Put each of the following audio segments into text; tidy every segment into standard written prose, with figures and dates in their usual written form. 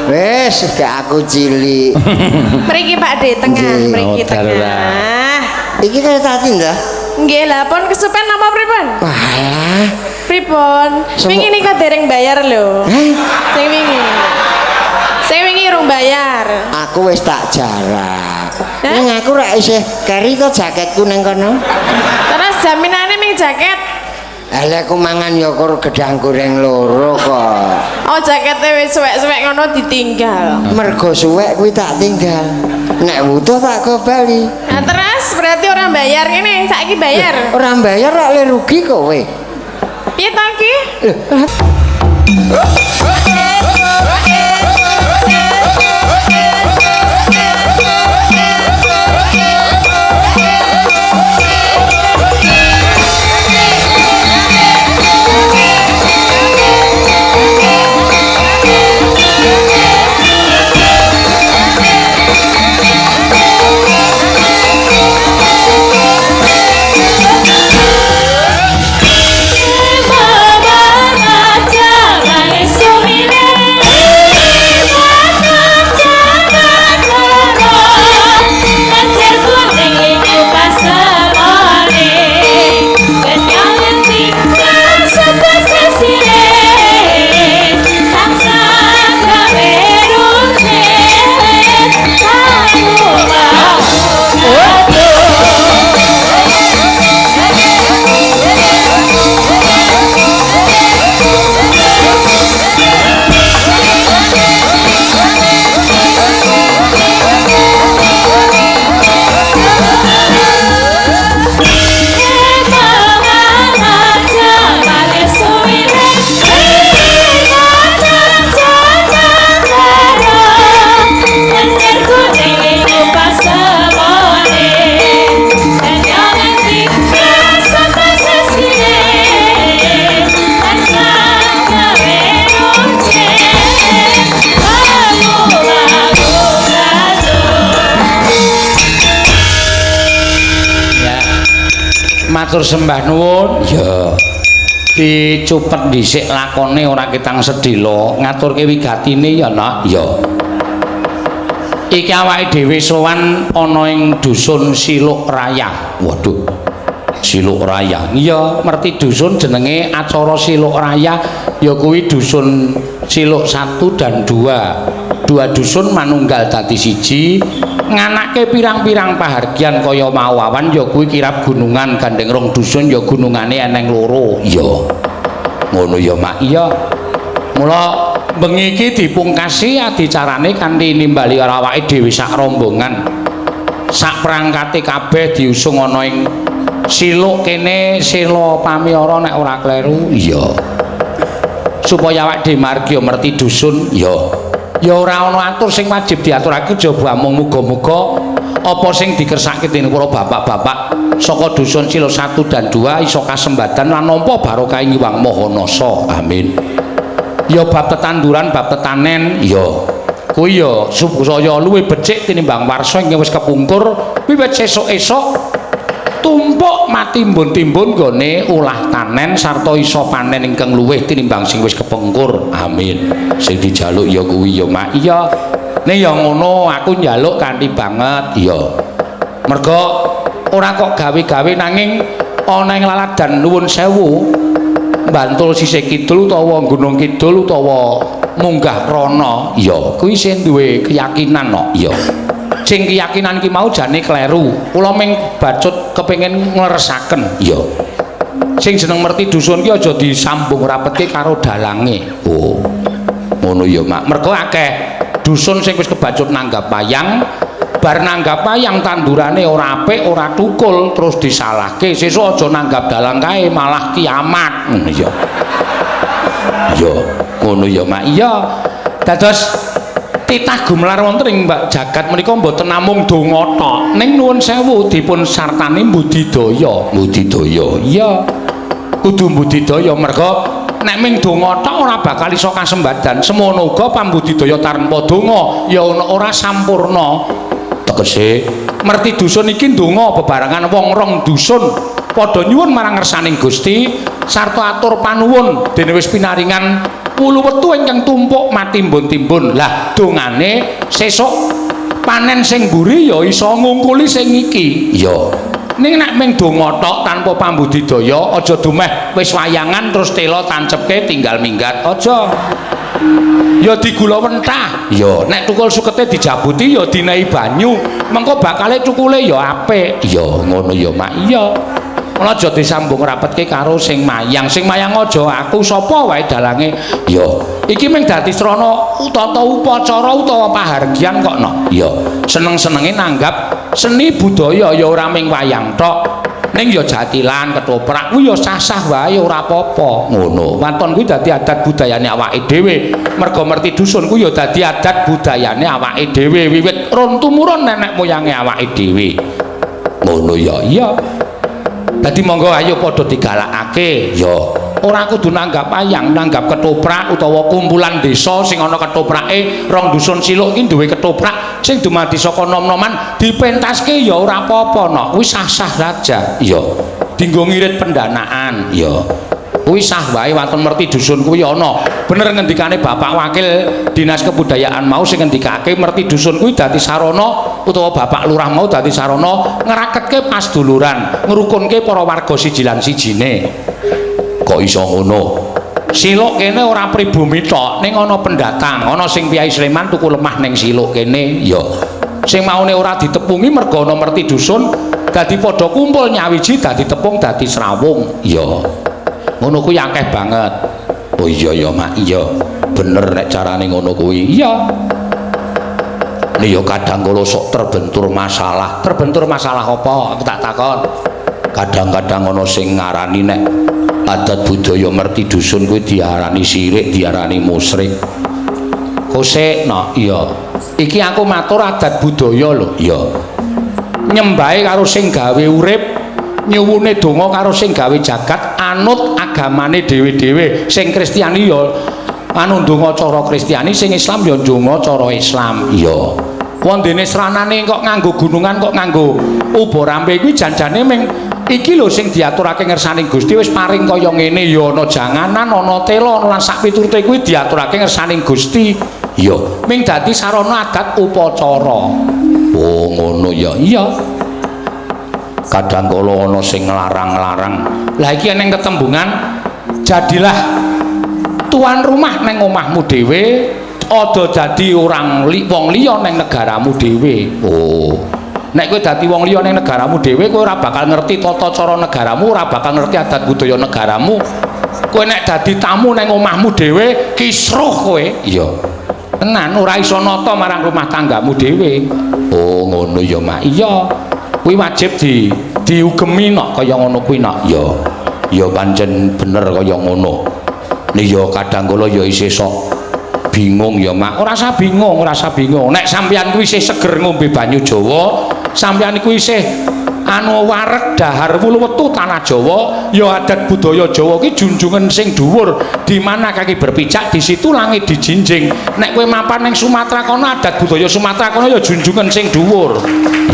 Wis, gak aku cilik. Mriki Pak De tengah, Nggih. mriki Oh, tengah. Iki kaya tadi ndah. Nggih lah, pun kesupen napa pripun? Walah. Pripun? Wingi nika dereng bayar lho. Heh, Sing wingi. Sing wingi urung bayar. Aku wis tak jarak. Hah? Ning aku rak isih keri to jaketku nang kono. Terus jaminane ming jaket. Lah aku mangan ya kur gedang goreng loro kok. Oh, jakete wis suwek-suwek ngono ditinggal. Mergo suwek kuwi tak tinggal. Nek butuh tak go bali. Nah, terus berarti orang bayar ngene, saiki bayar. Ora bayar rak le rugi kowe. Piye to ki? Lho, Ya. Matur sembah nuwun. Ya. Dicupet dhisik lakone ora ketang sedhela, ngaturke wigatine ya, Nak. Ya. Iki awake dhewe sowan ana ing dusun Siluk Raya. Waduh. Siluk Raya. Iya, merti dusun jenenge acara Siluk Raya ya kuwi dusun Siluk 1 dan 2. Dua dusun manunggal dadi siji, nganake pirang-pirang pahargyan kaya mau awan ya kuwi kirab gunungan gandeng rong dusun ya gunungane eneng loro. Iya. Ngono ya, Mak. Iya. Mula bengi iki dipungkasi adicarane kanthi nimbali awake dhewe sak rombongan. Sak perangkate kabeh diusung ana ing Siluk kene Sela Pamiyara nek ora kleru. Iya. Supaya awake dhewe margi merti dusun. Iya. Ya ora ana atur sing wajib diaturake jaba amung muga-muga apa sing dikersake dening para bapak-bapak saka dusun Sila 1 dan 2 iso kasembadan lan nampa barokah ing Hyang Maha Nasa. Amin. Ya bab tetanduran, bab tetanen, ya kuwi ya supaya luwih becik tinimbang warsa ingkang wis kepungkur wiwit sesuk-esuk tumpuk matimbun-timbun nggone ulah tanen sarta iso panen ingkang luwih tinimbang sing wis kepungkur. Amin. Sing dijaluk ya kuwi ya, Mak. Iya. Ning ya ngono, aku njaluk kanthi banget. Iya. Merga ora kok gawe-gawe nanging ana ing laladan nuwun sewu Bantul sisih kidul utawa Gunung Kidul utawa munggah rono, iya kuwi sing duwe keyakinan kok. Iya. Sing keyakinan ki mau jane kleru. Kula ming bacut kepengin ngleresaken. Iya. Sing jeneng merti dusun ki aja disambung rapetke karo dalange. Oh. Ngono ya, Mak. Mergo akeh dusun sing wis kebacut nanggap wayang, bar nanggap wayang tandurane ora apik, ora tukul, terus disalahke. Sesuk aja nanggap dalang kae malah kiamat. Ngono ya. Iya, ngono ya, Mak. Iya. Dados titah gumelar wonten ing Mbak jagat menika mboten namung donga tok, ning nuwun sewu dipun sartani budidaya. Budidaya. Iya. Kudu budidaya merga nek ming donga tok ora bakal iso kasembadan. Semono uga pambudidaya tanpa donga ya ora sampurna. Tegese merti dusun iki ndonga bebarengan wong rong dusun padha nyuwun marang ngersaning Gusti sarta atur panuwun dene wis pinaringan Wulu wetu ingkang tumpuk matimbun-timbun. Lah dongane sesuk panen sing mburi ya iso ngungkuli sing iki. Iya. Ning nek ming donga tok tanpa pambudidaya, aja dumeh wis wayangan terus tela tancepke tinggal minggat. Aja. Ya digula wentah. Ya, nek tukul sukete dijabuti ya dinehi banyu. Mengko bakale tukule ya apik. Ya, ngono ya, Mak. Iya. Mula aja disambung rapetke karo sing mayang. Sing mayang aja aku sapa wae dalange. Ya, iki mung dadi srana tata upacara utawa pahargyan kok no. Ya, seneng-senenge nanggap seni budaya ya ora mung wayang tok. Ning ya jatilan, ketoprak kuwi ya sah-sah wae ora apa-apa. Ngono. Waton kuwi dadi adat budayane awake dhewe. Merga merti dusun kuwi ya dadi adat budayane awake dhewe wiwit run tumurun nenek moyange awake dhewe. Ngono ya. Iya. Dadi monggo ayo padha digalakake. Ya, ora kudu nanggap wayang, nanggap ketoprak utawa kumpulan desa sing ana ketoprake. Rong dusun Siluk iki duwe ketoprak sing dumadi saka nom-noman, dipentaske ya ora apa-apa no. Kuwi sah-sah saja. Iya. Dinggo ngirit pendanaan. Iya. Kuwi sah wae waton merti dusun kuwi ana. Bener ngendikane Bapak Wakil Dinas Kebudayaan mau sing ngendikake merti dusun kuwi dadi sarana utawa Bapak Lurah mau dadi sarana ngraketke pasduluran, ngrukunke para warga siji lan sijine. Kok iso ngono? Siluk kene ora pribumi tok, ning ana pendatang, ana sing piyai Sleman tuku lemah ning Siluk kene. Ya. Sing maune ora ditepungi merga ana merti dusun dadi padha kumpul nyawiji dadi tepung dadi srawung. Ya. Ngono kuwi akeh banget. Oh iya ya, Mak. Iya. Bener nek carane ngono kuwi. Iya. Nek ya kadang kala sok terbentur masalah. Terbentur masalah apa? Aku tak takon. Kadang-kadang ana sing ngarani nek adat budaya merti dusun kuwi diarani sirik, diarani musyrik. Kosek no, iya. Iki aku matur adat budaya lho. Iya. Nyembahe karo sing gawe urip, nyuwune donga karo sing gawe jagat, anut agamane dhewe-dhewe. Sing Kristiani ya anu ndonga cara Kristiani, sing Islam ya ndonga cara Islam. Iya. Wondene sranane kok nganggo gunungan, kok nganggo uba rampe kuwi janjane ming iki lho sing diaturake ngersaning Gusti wis paring kaya ngene ya ana janganan, ana tela, ana lan sak piturute kuwi diaturake ngersaning Gusti. Iya, ming dadi sarana adat upacara. Oh, ngono ya. Iya. Kadang kala ana sing nglarang-larang. Lah iki eneng tetembungan jadilah tuan rumah neng omahmu dhewe, aja dadi orang wong liya neng negaramu dhewe. Oh. Nek kowe dadi wong liya ning negaramu dhewe, kowe ora bakal ngerti tata cara negaramu, ora bakal ngerti adat budaya negaramu. Kowe nek dadi tamu ning omahmu dhewe, kisruh kowe. Iya. Tenan ora iso nata marang rumah tanggamu dhewe. Oh, ngono ya, Mak. Iya. Kuwi wajib diugemi nok kaya ngono kuwi nok. Ya. Ya pancen bener kaya ngono. Nek ya kadang kala ya isih sok bingung ya, Mak. Ora usah bingung, ora usah bingung. Nek sampeyan kuwi isih seger ngombe banyu Jawa, sampeyan iku isih anu wareg dahar wulu wetu tanah Jawa, ya adat budaya Jawa ki junjungan sing dhuwur. Di mana kaki berpijak di situ langit dijinjing. Nek kowe mapan ning Sumatera kono, adat budaya Sumatera kono ya junjungan sing dhuwur.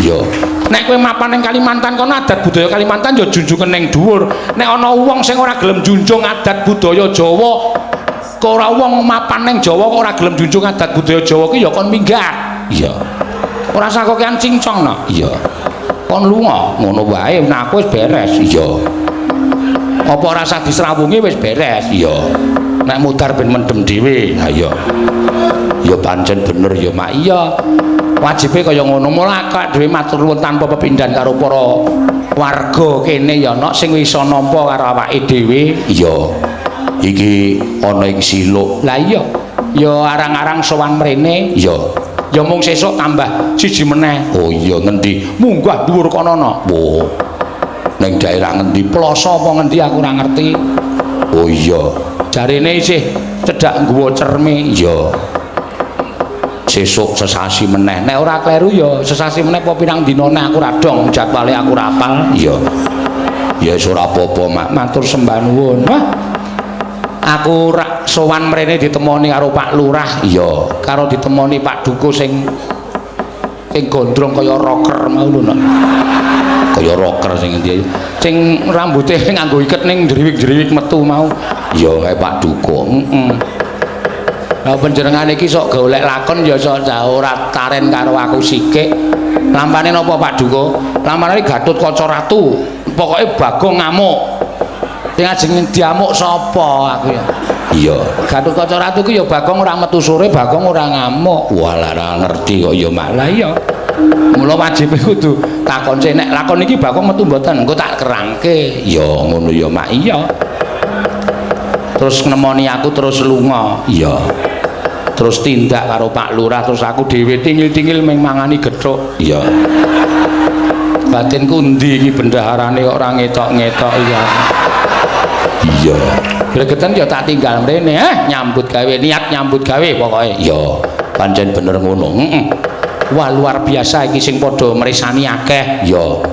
Iya. Nek kowe mapan ning Kalimantan kono, adat budaya Kalimantan ya junjungan ning dhuwur. Nek ana wong sing ora gelem junjung adat budaya Jawa, kok ora wong mapan ning Jawa kok ora gelem junjung adat budaya Jawa ki ya kon minggat. Iya. Ora usah kokean cincong no. Iya. Kon lunga ngono wae, nah aku wis beres. Iya. Apa ora usah disrawungi wis beres. Iya. Nek mudar ben mendem dhewe. Ha iya. Ya pancen bener ya, Mak. Iya. Wajibe kaya ngono. Mula kak dhewe matur nuwun tanpa pepindhan karo para warga kene ya nok sing iso nampa karo awake dhewe. Iya. Iki ana ing Siluk. Lah iya. Ya arang-arang sowan mrene. Iya. Ya mung sesuk tambah siji meneh. Oh iya, ngendi? Munggah dhuwur kono no. Oh. Ning daerah ngendi? Ploso apa ngendi aku ora ngerti. Oh iya. Jarene isih cedhak Guwa Cerme. Iya. Sesuk sesasi meneh. Nek ora kleru ya sesasi meneh apa pirang dina neh aku ora dong jadwale aku ora apal. Iya. Ya wis ora apa-apa, Mak. Matur sembah nuwun. Wah. Aku rak sowan mrene ditemoni karo Pak Lurah. Iya, karo ditemoni Pak Duko sing sing gondrong kaya rocker mau lho, Nak. Kaya rocker sing endi? Sing rambuté nganggo iket ning jriwik-jriwik metu mau. Iya, kae Pak Duko. Heeh. Lah panjenengan iki sok golek lakon ya sok ora taren karo aku sikik. Lampane napa Pak Duko? Lampane Gatotkaca Ratu. Pokoke Bagong ngamuk. Sing ajeng diamuk sapa aku ya? Iya, Gatotkaca Ratu ki ya Bagong ora metu sore, Bagong ora ngamuk. Walah ora ngerti kok ya Mak. Lah iya. Mula wajibe kudu takon sik nek lakon iki Bagong metu mboten, engko tak kerangke. Ya ngono ya Mak. Iya. Terus nemoni aku terus lunga. Iya. Terus tindak karo Pak Lurah, terus aku dhewe tingil-tingil ming mangani gethuk. Iya. Batinku endi iki bendaharane kok ora ngetok-ngetok iya. Iya. Gregeten ya tak tinggal mrene, nyambut gawe, niat nyambut gawe pokoke. Iya, pancen bener ngono. Heeh. Wah luar biasa iki sing padha mresani akeh. Iya.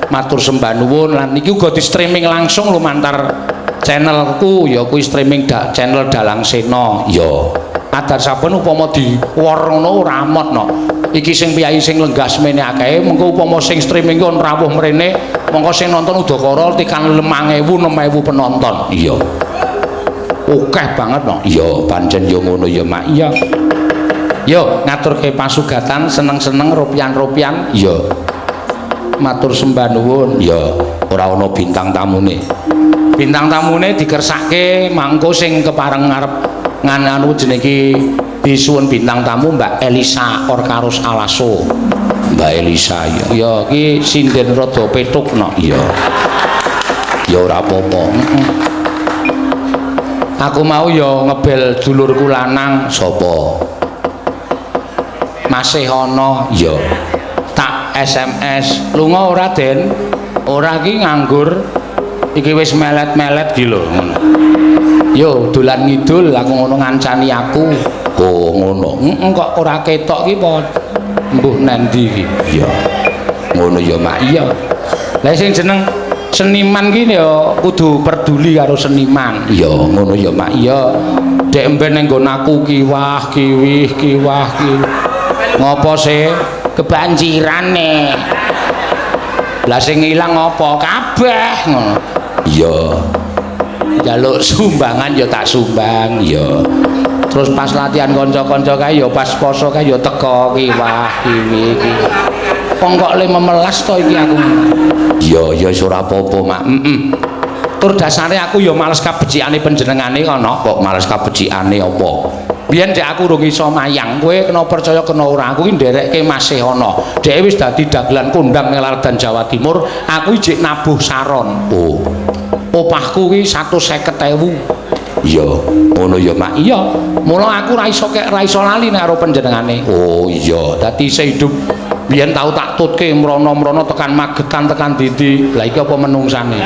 Matur sembah nuwun lan iki uga di streaming langsung lumantar channelku ya kuwi streaming channel Dalang Sena. Iya. Adar saben upama diwar ngono ora amot no. Iki sing piyayi sing lenggah semene akeh, mengko upama sing streaming kon rawuh mrene, mongko sing nonton udakara tekan 5000 6000 penonton. Iya. Akeh banget no. Iya, pancen ya ngono ya Mak. Iya. Yo ngaturke pasugatan seneng-seneng rupian-rupian. Iya. Matur sembah nuwun. Iya, ora ana bintang tamune. Bintang tamune dikersake mangko sing kepareng ngarep ngan anu jenenge iki disuwun bintang tamu Mbak Elisa Orkarus Alaso. Mbak Elisa ya. Ya iki sinden rada petuk no. Iya. Ya ora apa-apa. Heeh. Aku mau ya ngebel dulurku lanang sapa? Masih ana. Iya. Tak SMS, lunga ora Den? Ora iki nganggur. Iki wis melet-melet iki lho ngono. Yo dolan ngidul aku ngono ngancani aku. Oh ngono. Heeh kok ora ketok ki apa mbuh nendi iki? Iya. Ngono ya Mak. Iya. Lah sing jeneng seniman ki ya kudu peduli karo seniman. Iya ngono ya Mak. Iya. Dek mben ning nggon aku kiwah kiwih kiwah kiwih. Ngopo sih? Kebanjiran nih. Lah sing ilang apa? Kabeh ngono. Iya. Njaluk sumbangan ya tak sumbang. Iya. Terus pas latihan kanca-kanca kae ya pas poso kae ya teko kiwah kiwi iki. Wong kok le memelas to iki aku. Iya, ya wis ora apa-apa, Mak. Heeh. Tur dasare aku ya males kabecikane panjenengane kono. Kok males kabecikane apa? Biyen dek aku urung iso mayang, kowe kena percaya kena ora, aku ki nderekke masih ana. Dhek wis dadi dagelan kondang ning Laradan Jawa Timur, aku ijik nabuh saron. Oh. Opahku ki 150.000. Iya, ngono ya, Mak. Iya. Mula aku ora iso kek ora iso lali nek karo panjenengane. Oh iya, dadi isih hidup. Biyen tau tak tutke mrono-mrono tekan Magetan tekan ndi-ndi. Lah iki apa menungsane?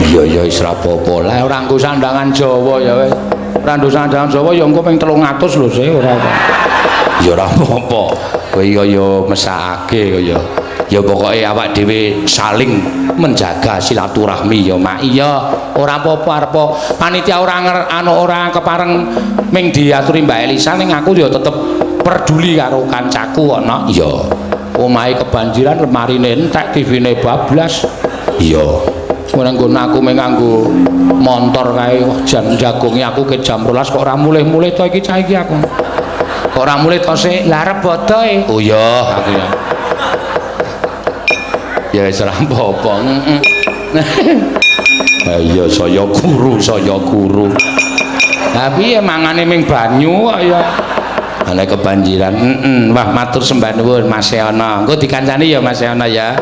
Iya ya wis ora apa-apa. Lah ora nggo sandangan Jawa ya wis. Ora nggo sandangan Jawa ya engko ping 300 lho sih ora apa. Ya ora apa-apa. Kowe ya mesakake kaya. Ya pokoke awak dhewe saling menjaga silaturahmi ya Mak. Iya, ora apa-apa arep panitia ora anu ora kepareng ming diaturi Mbak Elisa ning aku ya tetep peduli karo kancaku ana. Iya. Omahe kebanjiran, lemarine entek, TV-ne bablas. Iya. Ora nggon aku mung nganggo montor kae, wah jan jagongi aku ke jam 12 kok ora mulih-mulih to iki cah iki aku. Kok ora mulih to sik? Lah arep bodoe. Oh iya, aku ya. Ya wis ora apa-apa. Heeh. Ha iya saya guru, saya guru. Lah piye mangane ming banyu kok ya. Ana kebanjiran. Heeh. Wah matur sembah nuwun Mas Yono. Engko dikancani ya Mas Yono ya.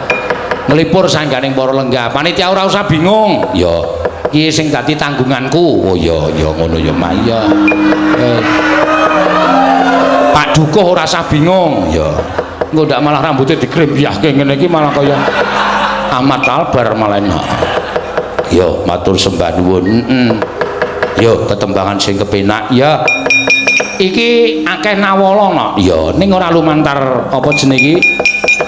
Nglipur sangganing para lenggah. Panitia ora usah bingung. Ya. Iki sing dadi tanggunganku. Oh iya, ya ngono ya Mak. Iya. Pak Dukuh ora usah bingung. Ya. Engko ndak malah rambutnya dikrembyahke ngene iki malah kaya Ahmad Albar malah enak. Ya, matur sembah nuwun. Heeh. Yo tetembangan sing kepenak ya. Iki akeh nawala no. Ya, ning ora lumantar apa jenenge iki?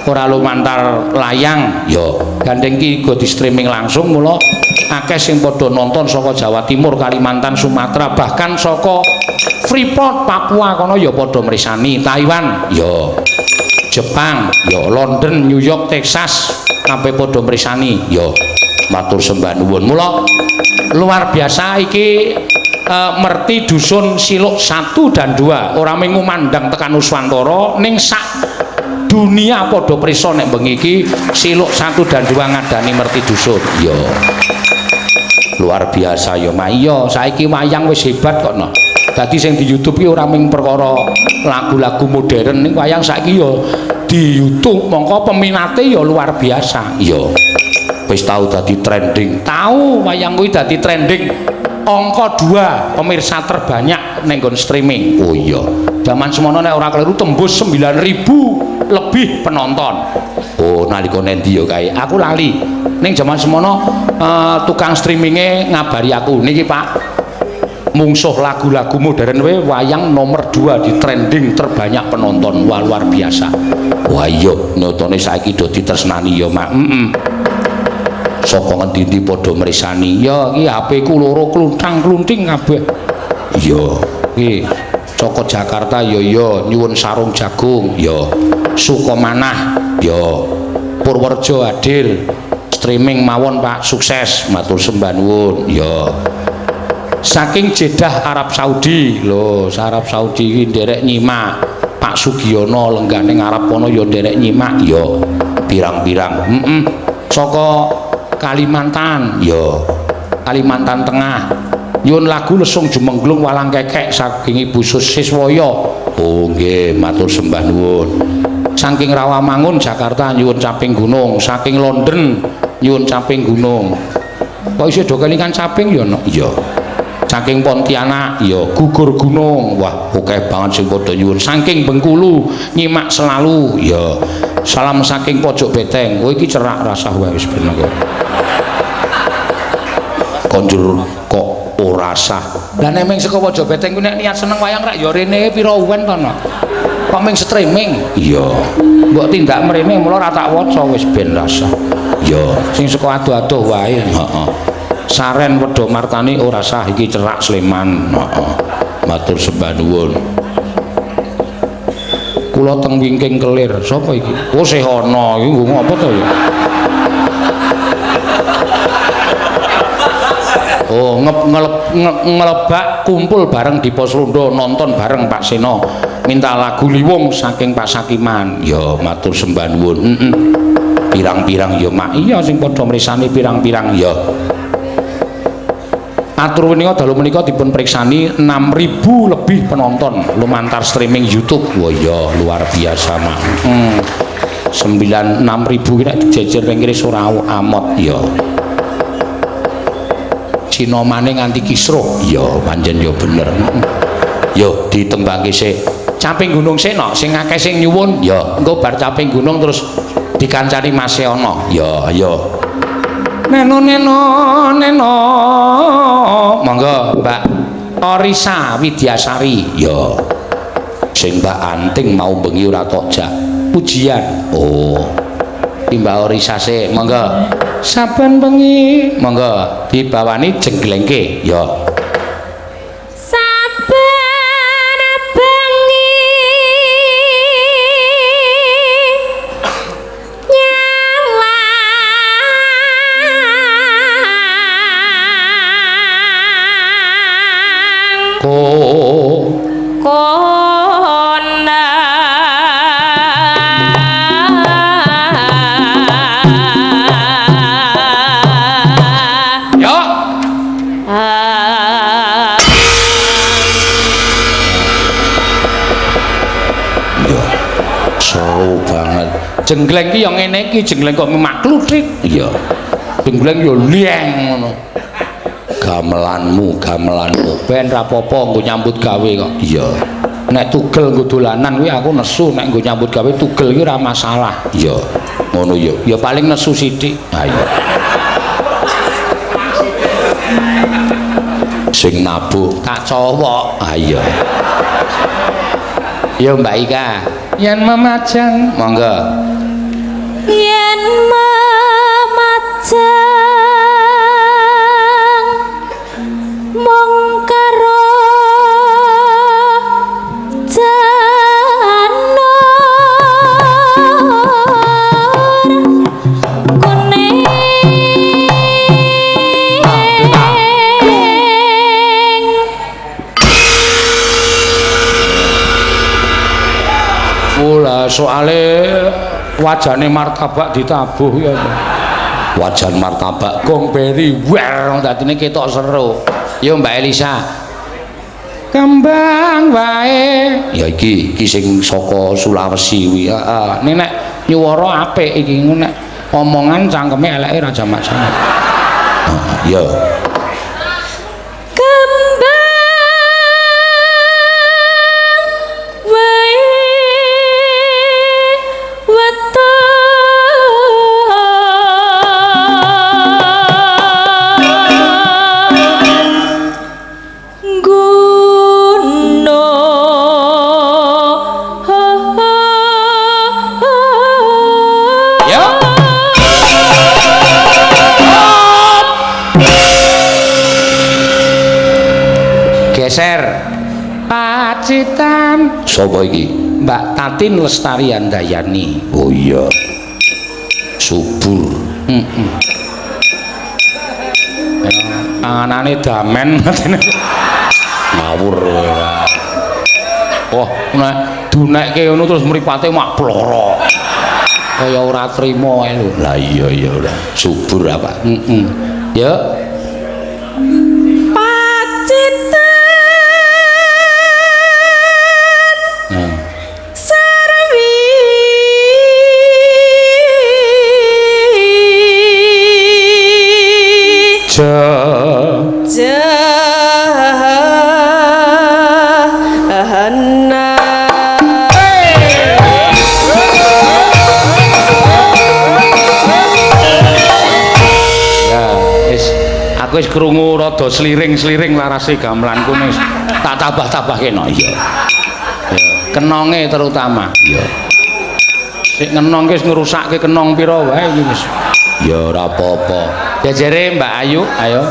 Ora lumantar layang. Ya, gandeng ki uga di streaming langsung mula akeh sing padha nonton saka Jawa Timur, Kalimantan, Sumatera, bahkan saka Freeport Papua kono ya padha mresani, Taiwan ya, Jepang ya, London, New York, Texas kabeh padha mresani ya. Matur sembah nuwun. Mula Luar biasa iki merti dusun Siluk 1 dan 2 ora mung ngumandang tekan Nuswantara ning sak dunia padha prisa nek bengi iki Siluk 1 dan 2 ngadani merti dusun. Iya. Luar biasa ya, Mak. Iya, saiki wayang wis hebat kok no. Dadi sing di YouTube ki ora mung perkara lagu-lagu modern ning wayang saiki ya di YouTube mongko peminate ya luar biasa. Iya. Wis tau dadi trending. Tau wayang kuwi dadi trending angka 2 pemirsa terbanyak ning nggon streaming. Oh iya. Jaman semono nek ora keliru tembus 9.000 lebih penonton. Oh, nalika nendi ya kae? Aku lali. Ning jaman semono tukang streaminge ngabari aku, niki Pak, mungsuh lagu-lagu modern we wayang nomor 2 di trending terbanyak penonton. Wah, luar biasa. Wah iya, nyatane saiki do ditresnani ya, Mak. Heeh. Saka ngendi-endi padha mresani. Ya iki HP ku loro kluntang-klunting kabeh. Iya, iki saka Jakarta ya ya nyuwun sarung jagung ya. Sukomanah ya. Purworejo hadir. Streaming mawon Pak, sukses, matur sembah nuwun ya. Saking Jeddah Arab Saudi lho, Arab Saudi iki nderek nyimak Pak Sugiono lenggah ning Arab kono ya nderek nyimak ya. Pirang-pirang. Heeh. Saka Kalimantan ya. Kalimantan Tengah. Nyuwun lagu Lesung Jumengglung Walang Kekek saking Ibu Siswaya. Oh nggih, matur sembah nuwun. Saking Rawamangun Jakarta nyuwun Caping Gunung, saking London nyuwun Caping Gunung. Kok isih do kelingan caping ya, Nok? Iya. Saking Pontianak ya Gugur Gunung. Wah, akeh banget sing padha nyuwun. Saking Bengkulu nyimak selalu ya. Salam saking Pojok Beteng. Oh iki cerak rasah wae wis ben kok. Konjur kok ora sah. Lah nek ming saka Pojok Beteng ku nek niat seneng wayang rak ya rene pira uwen to, Nok? Kok ming streaming? Iya. Mbok tindak mrene mula ora tak waca wis ben rasah. Ya, sing saka adoh-adoh wae. Heeh. Saren Wedha Martani ora sah iki cerak Sleman. Heeh. Matur sembah nuwun. Kula teng wingking kelir. Sapa iki? Oh sih ana iki nggo apa to ya? Oh, ngelebak kumpul bareng di pos rondo nonton bareng Pak Seno. Minta lagu Liwung saking Pak Sakiman. Ya, matur sembah nuwun. Heeh. Pirang-pirang ya, Mak. Iya sing padha mresani pirang-pirang ya. Atur menika dalu menika dipun priksani 6.000 lebih penonton lumantar streaming YouTube. Wah iya, luar biasa, Mak. 96.000 ki nek dijejer ning kene ora amot ya. Sinomane nganti kisruh. Ya pancen ya bener. Yo ditembangke sik. Caping Gunung sik nok sing akeh sing nyuwun ya. Engko bar Caping Gunung terus dikancani Mas Ana. Ya ayo. Neno neno neno. Monggo Mbak Orisa Widyasari. Ya. Sing Mbak Anting mau bengi ora tok jak. Pujian. Oh. Iki Mbak Orisa sik, monggo. Saben bengi monggo dibawani jengglengke. Ya. Saben bengi nyawang Ko Seru banget. Jenggleng ki ya ngene iki, jenggleng kok makluthik. Iya. Jenggleng ya lieng ngono. Gamelanmu, gamelanmu. Ben ra apa-apa nggo nyambut gawe kok. Iya. Nek tugel nggo dolanan kuwi aku nesu, nek nggo nyambut gawe tugel ki ora masalah. Iya. Ngono ya. Ya paling nesu sithik. Ha iya. Sing nabuh tak cowok. Ha iya. Ya Mbak Ika. Yen memajang, monggo. Yen memajang mung karo janur kuning. Oh lah soale wajane martabak ditabuh ya. Wajan martabak gong beri wer dadine ketok seru. Yo Mbak Elisa. Kembang wae. Ya iki iki sing saka Sulawesi kuwi. Heeh. Nek nek nyuwara apik iki nek omongan cangkeme eleke ra jamak-jamak. Heeh, ya. Kembang wae weton gunung. Ya. Geser. Pacitan. Sapa iki? Mbak Tatin Lestari Handayani. Oh iya. Subur. Heeh. Panganane damen ngawur ora. Wah, nek dunekke ngono terus mripate mak bloro. Kaya ora trima ae lho. Lah iya iya ora. Subur apa? Heeh. Ya. Pacitan Nah. Sarwi Jahannam. Ya, wis aku wis krungu rada sliring-sliring larase gamelanku wis tak tambah-tambahke no. Iya. Ya, kenonge terutama. Iya. Sik ngenong ki wis ngrusakke kenong pira wae iki wis. Ya ora apa-apa. Jejere Mbak Ayu, ayo.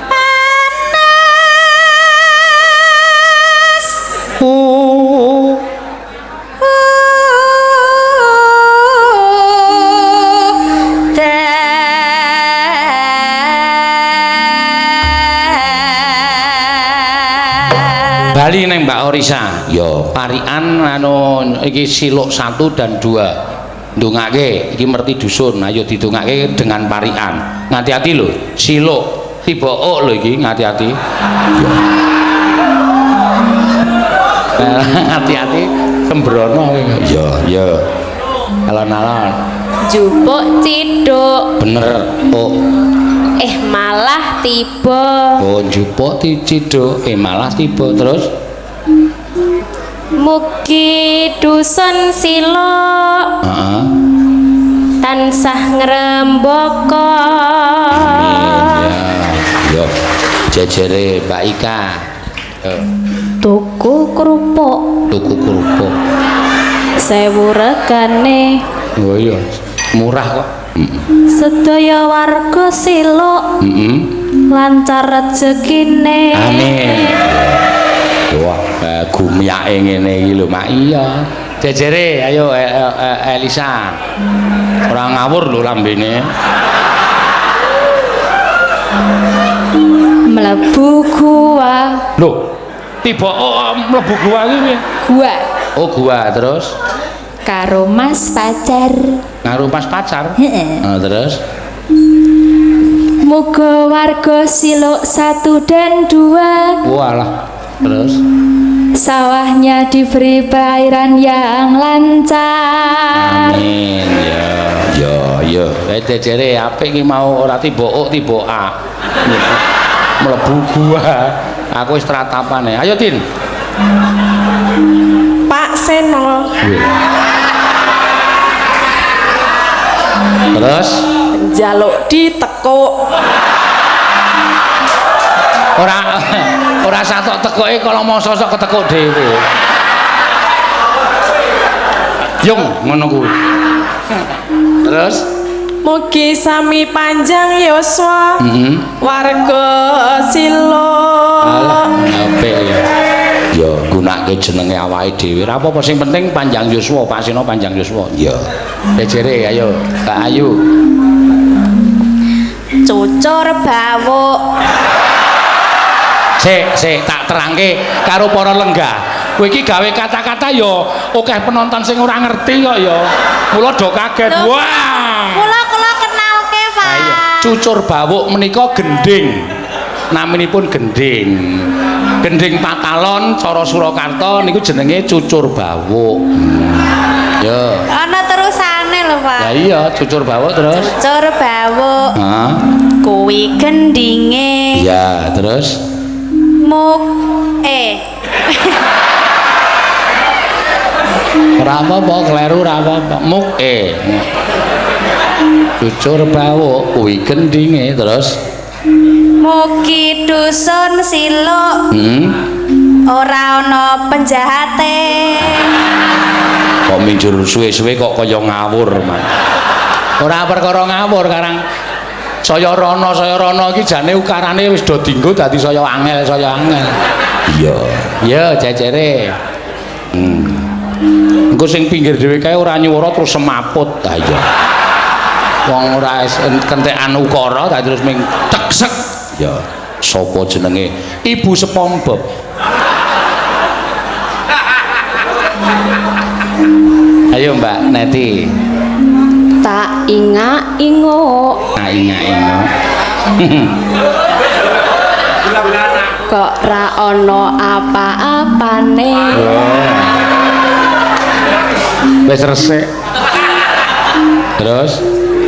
Panas. Bali neng Mbak Orisa. Ya, parikan anu iki siluk 1 dan 2. Ndongake iki merti dusun, ayo didongake dengan parikan. Ngati-ati lho, siluk tiba ok lho iki, ngati-ati. Ya. Hati-hati sembrono kowe. Ya, ya. Alon-alon. Jupuk ciduk. Bener, ok. Eh malah tiba. Oh, njupuk ciduk, eh malah tiba terus. Mugi dusun siluk. Heeh. Tansah ngrembaka. Amin. Ya. Yo, jejere Mbak Ika. Yo. Tuku kerupuk. Tuku kerupuk. 1000 regane. Oh iya, murah kok. Sedaya warga siluk. Lancar rezekine. Amin. Wah, gumyake ngene iki lho, Mak. Iya. Jejere, ayo Elisa. Ora ngawur lho lambene. Mlebu gua. Lho, tiba oh, mlebu gua iki piye? Gua. Oh, gua terus karo mas pacar. Karo mas pacar? Heeh. Nah, terus muga warga siluk 1 dan 2. Walah, terus sawahnya diberi perairan yang lancar. Amin. Ya, ya, ya. Jejere apik iki mau ora tiba ok tiba a. Mlebu gua. Aku wis tratapane. Ayo, Tin. Pak Seno. Terus njaluk ditekuk. Ora ora satok tekuke kalau mau sosok ketekuk dhewe. Yung ngono kuwi. Terus mugi sami panjang yuswa. Warga siluk. Alah, apik ya. Ya gunake jenenge awake dhewe. Ora apa-apa sing penting panjang yuswa, Pak Seno panjang yuswa. Iya. Jejere ayo, Mbak Ayu. Cucur bawuk. Sik, sik tak terangke karo para lenggah. Kowe iki gawe kata-kata ya akeh penonton sing ora ngerti kok ya. Mula do kaget. Lho, Wah. Kula kula kenalke, Pak. Ayo, cucur bawuk menika gending. Naminipun gending. Gending Patalon cara Surakarta niku jenenge cucur bawuk. Ya. Ana terusane lho, Pak. Ya iya, cucur bawuk terus. Cucur bawuk Hah? kuwi gendinge. Iya, terus Muk eh ora apa-apa, kleru ora apa-apa. Muk e. Cucur bawuk kuwi gendinge terus. Mugi dusun siluk ora ana penjahate. Kok minjur suwe-suwe kok kaya ngawur, Mas. Ora perkara ngawur karang saya rono iki jane ukarane wis do dinggo dadi saya angel, saya angel. Iya. Iya, cecere. Engko sing pinggir dhewe kae ora nyuwara terus semaput. Ha iya. Wong ora kentekan ukara dadi terus ming teksek. Ya, sapa jenenge? Ibu SpongeBob. Ayo Mbak Neti. Tak ingak inguk Ingak inguk. Kok ra ono apa-apane. Wis resik. Terus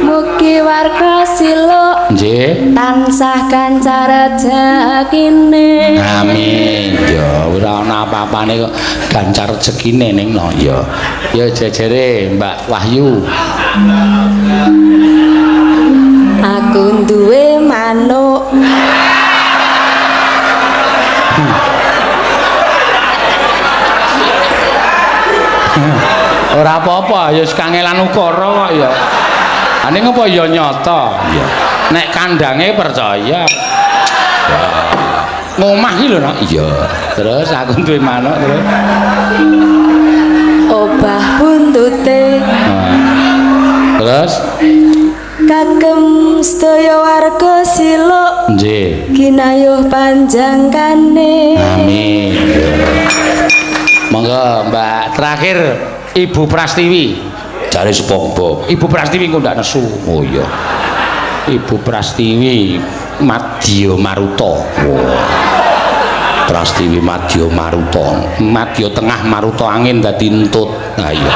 Mugi warga siluk nggih. Tansah gancar rejekine. Amin. Ya ora ana apa-apane kok gancar rezekine ning no ya. Ya jejere Mbak Wahyu. Aku duwe manuk. Ora apa-apa ya wis kangelan ukara kok ya. Ane ngopo ya nyata. Iya. Nek kandange percaya. Ya. Ngomah iki lho, Nak. Iya. Terus aku duwe manuk terus. Obah buntute. Nah. Terus Kagem sedaya warga siluk nggih. Ginayuh panjangkane. Amin. Monggo Mbak terakhir Ibu Prastiwi. Jare SpongeBob. Ibu Prastiwi engko ndak nesu. Oh iya. Ibu Prastiwi Madya Maruta. Wah. Prastiwi Madya Maruta. Madya tengah Maruta angin dadi entut. Nah iya.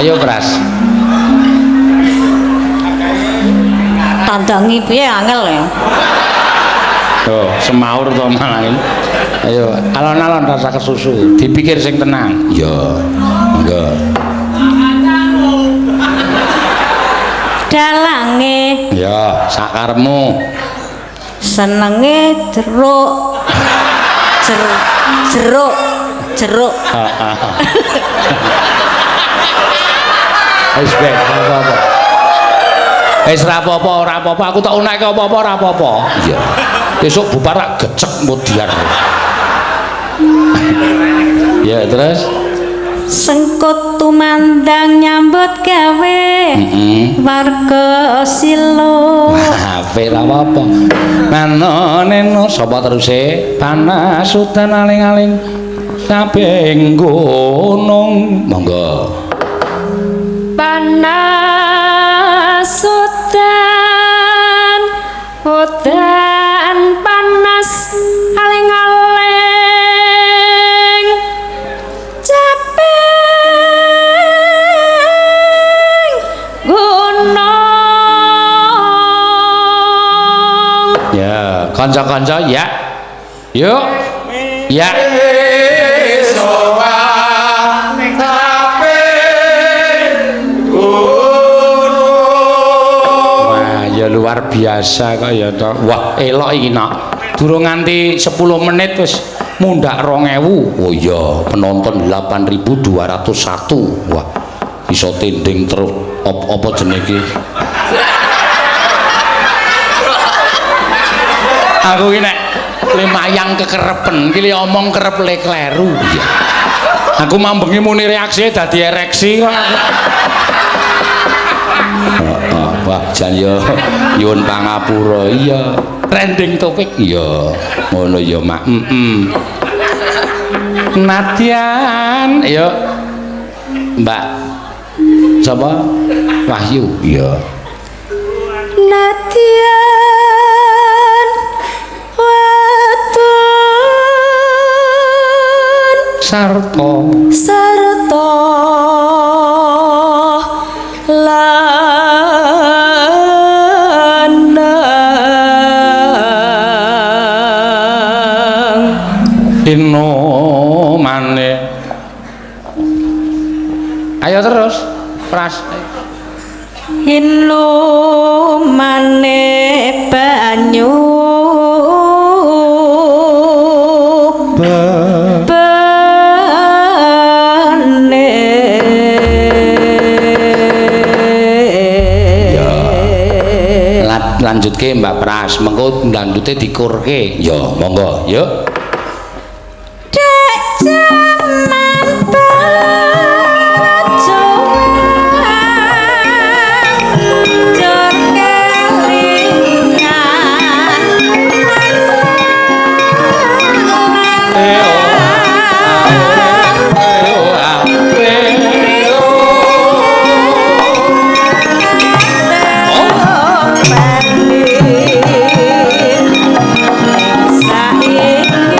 Ayo Pras. Tandangi piye angel ya. Oh, semaur to malah ini. Ayo, alon-alon rasa kesusu. Dipikir sing tenang. Iya. Monggo. Dalange Ya, sakarepmu. Senenge jeruk. Jeruk, jeruk. Wis ben, ora apa-apa. Wis ora apa-apa, ora apa-apa. Aku tak unekke apa-apa, ora apa-apa. Iya. Besok bubar tak gecek modiar. Ya, terus Sengkut tumandang nyambut gawe warga silo. Wah, apik ra apa-apa. Manoneno sapa teruse? Panas udan aling-aling kabeh gunung. Monggo. Panas udan, udan panas aling-aling caping gunung. Ya, kanca-kanca ya. Yuk. Ya. Wah, ya luar biasa kok ya toh. Wah, elok iki nak. Durung nganti 10 menit wis mundak 2000. Oh iya, penonton 8201. Wah, iso tending terus apa jenenge iki? Aku iki nek lemayang kekerepen iki li omong kerep le kleru. Iya. Aku mambengi muni reaksi dadi ereksi kok aku. Heeh, Wah, jan ya nyuwun pangapura. Iya. Trending topik. Iya. Ngono ya, Mak. Heeh. Nadyan, ya. Mbak sapa? Wahyu. Iya. Nadyan wadon Sarta sarta lanang inomane. Ayo terus, Pras. Inumane banyu bene. Lanjutke Mbak Pras, mengko ndangdute dikurke. Ya, monggo, yuk. Dek jaman berjuang jur kelingan saiki.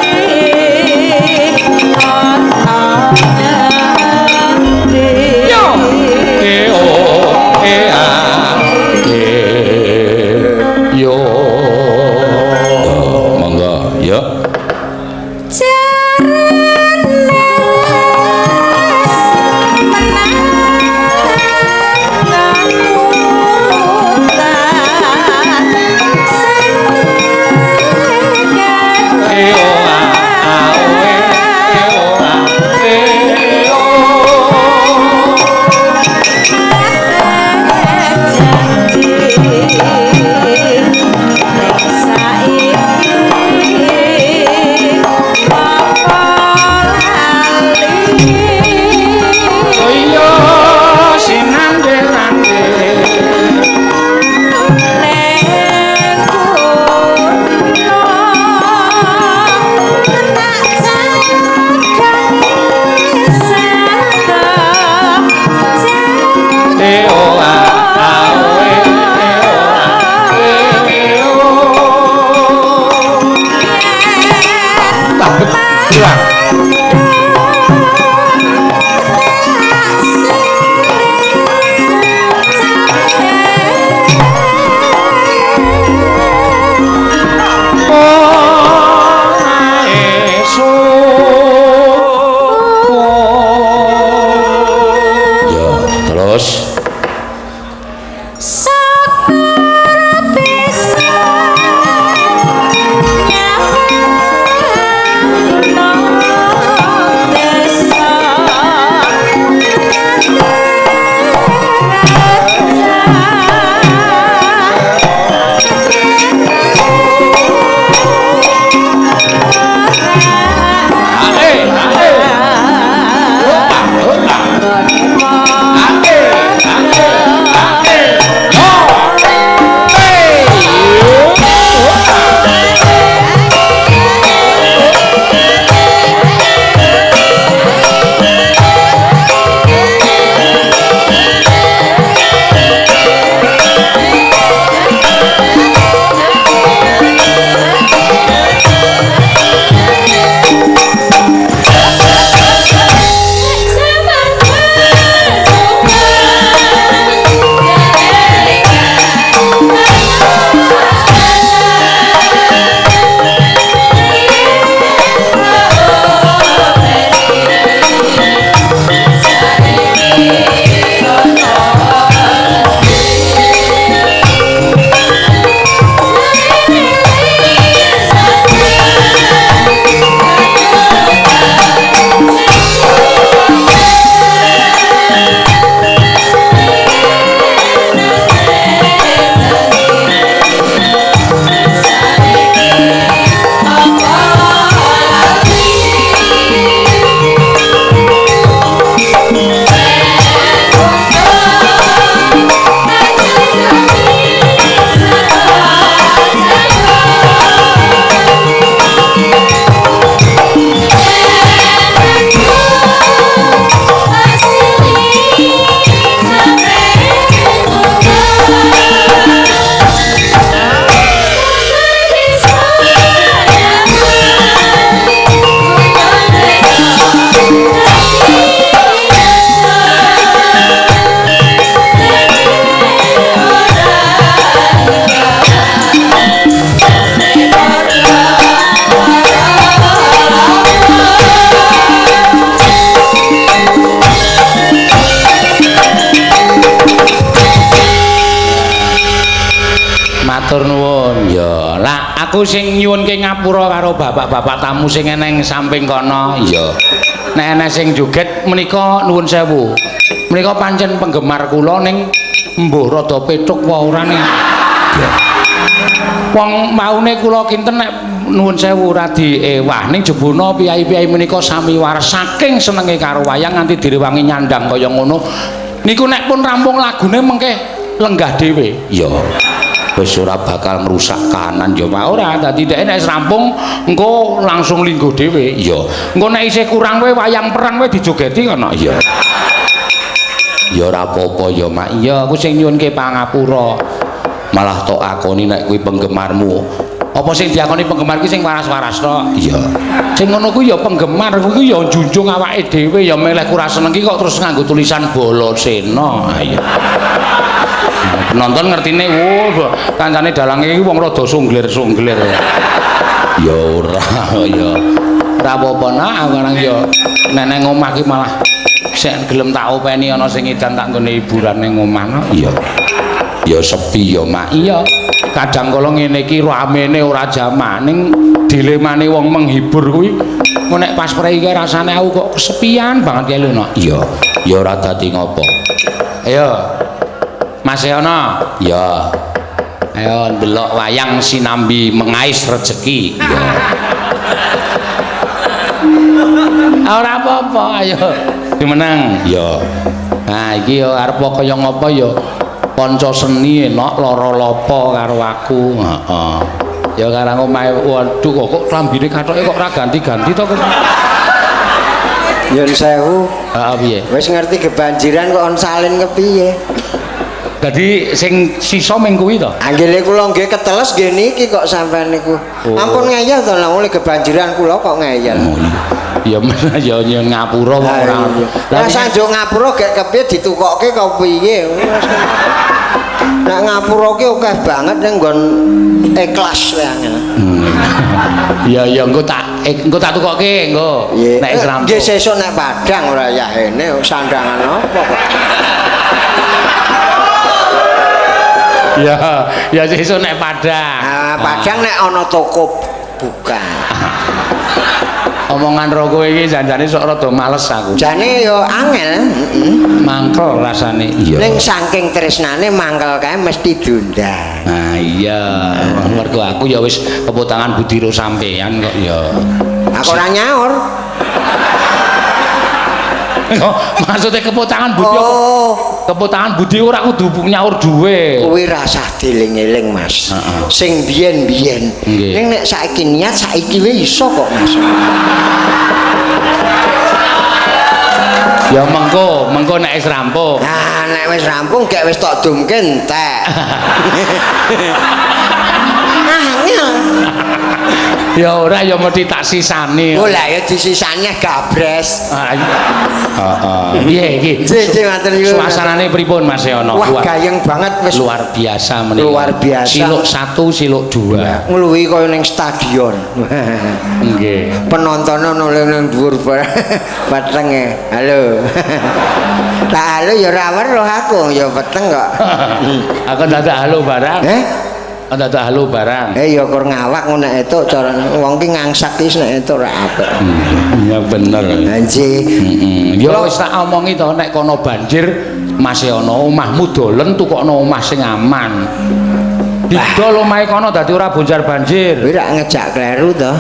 Aku sing nyuwunke ngapura karo bapak-bapak tamu sing eneng samping kono. Iya. Nek eneng sing joget menika nuwun sewu. Menika pancen penggemar kula ning mbuh rada petuk apa ora ning. Wong maune kula kinten nek nuwun sewu radi ewah ning jebuna piyai-piyai menika sami waras saking senenge karo wayang nganti direwangi nyandang kaya ngono. Niku nek pun rampung lagune mengke lenggah dhewe. Iya. Wis ora bakal ngrusak kahanan ya Pak ora. Dadi dhek nek wis rampung engko langsung lingguh dhewe. Iya. Engko nek isih kurang kowe wayang perang kowe dijogeti kono. Iya. Ya ora apa-apa ya Mak. Iya, aku sing nyuwunke pangapura. Malah tok akoni nek kuwi penggemarmu. Apa sing diakoni penggemar ki sing waras-waras tok? Iya. Sing ngono kuwi ya penggemar, kuwi ya njunjung awake dhewe ya meleh ora seneng ki kok terus nganggo tulisan Balasena. Ha iya. Penonton ngertine, wo kancane dalange iki wong rada sungglir-sungglir. Ya ora, ya. Ora apa-apa nak, aku nang ya nek nang omah ki malah sik gelem tak openi ana sing edan tak nggone hiburan ning omah no. Iya. Ya sepi ya Mak. Iya. Kadang kala ngene iki ramene ora jamak ning dilemane wong menghibur kuwi engko nek pas prei ki rasane aku kok kesepian banget kae lho nak. Iya. Ya ora dadi ngopo. Ayo. Mas Yono. Iya. Ayo ndelok wayang sinambi mengais rejeki. Iya. Ora apa-apa, ayo dimenang. Iya. Nah, iki ya arep kaya ngapa ya kanca seni enak lara lapa karo aku. Heeh. Ya karang omahe waduh kok klambine kathoke kok ora ganti-ganti to kok. Nyun sewu. Heeh piye? Wis ngerti kebanjiran kok on salin kepiye? Dadi sing sisa ming kuwi to. Anggele kula nggih keteles nggih niki kok sampean niku. Oh. Ampun ngeyel to lha oleh kebanjiran kula kok ngeyel. Oh, iya. Ya ya ngapura wong ora. Lah sanjuk ngapura gek kepiye ditukokke kok piye? Nek ngapura ki akeh banget ning nggon ikhlas wae angel. Ya ya engko tak tukokke engko. Nek wis rampung. Nggih sesuk nek Padang ora yahene sandangan apa kok. Ya, ya sesuk nek Padang. Ah, Padang nek ana toko buka. Omongan ro kowe iki janjane sok rada males aku. Jane ya angel, Mangkel rasane. Iya. Ning saking tresnane mangkel kae mesti diundang. Nah, iya. Mergo aku ya wis kepotangan budi ro sampean kok ya. Aku ora nyaur. Maksudnya kepotangan budi apa? Oh. Kepotangan budi ora kudu nyaur duwe. Kuwi rasah dieling-eling, Mas. Heeh. Sing biyen-biyen. Ning nek saiki niat saiki wae iso kok, Mas. Ya mengko, mengko nek wis rampung. Nah, nek wis rampung gek wis tok dumke entek. Angel. Ya ora ya mesti tak sisani. Oh lah ya disisane gabres. Heeh. Piye iki? Nggih, matur nuwun. Suasanane pripun Mas Yono? Wah, gayeng banget wis. Luar biasa menika. Luar biasa. Siluk 1, siluk 2. Ngluwihi kaya ning stadion. Nggih. Penontone ono ning dhuwur petenge. Halo. Tak halo ya ora weruh aku, ya peteng kok. Aku dadak halo barang. Eh? Dadak halo barang. Eh ya kur ngawak ngono nek etuk cara wong ki ngangsak ki nek etuk ora apik. Ya bener. Nggih. Ya wis tak omongi to nek kono banjir Mas ana omahmu dolen tukokno omah sing aman. Didol omahe kono dadi ora bonjar banjir. Kuwi rak ngejak kleru to.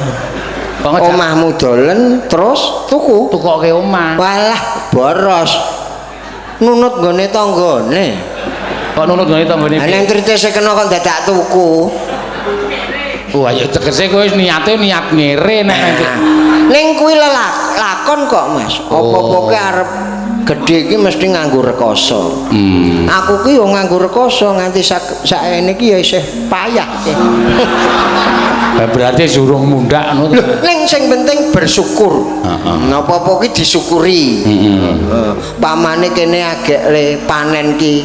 Omahmu dolen terus tuku. Tukoke omah. Walah boros. Nunut nggone tanggane. Kok nunut nggone tanggane? Lah ning tritise kena kok dadak tuku. Wah ya tegese kowe wis niate niat ngere nek ning kuwi lakon kok Mas. Apa-apa ki arep gedhe iki mesti nganggo rekoso. Aku ki yo nganggo rekoso nganti saene iki ya isih payah. Lah berarti durung mundhak ngono. Lho ning sing penting bersyukur. Heeh. Napa-apa ki disyukuri. Heeh. Pamane kene agek le panen ki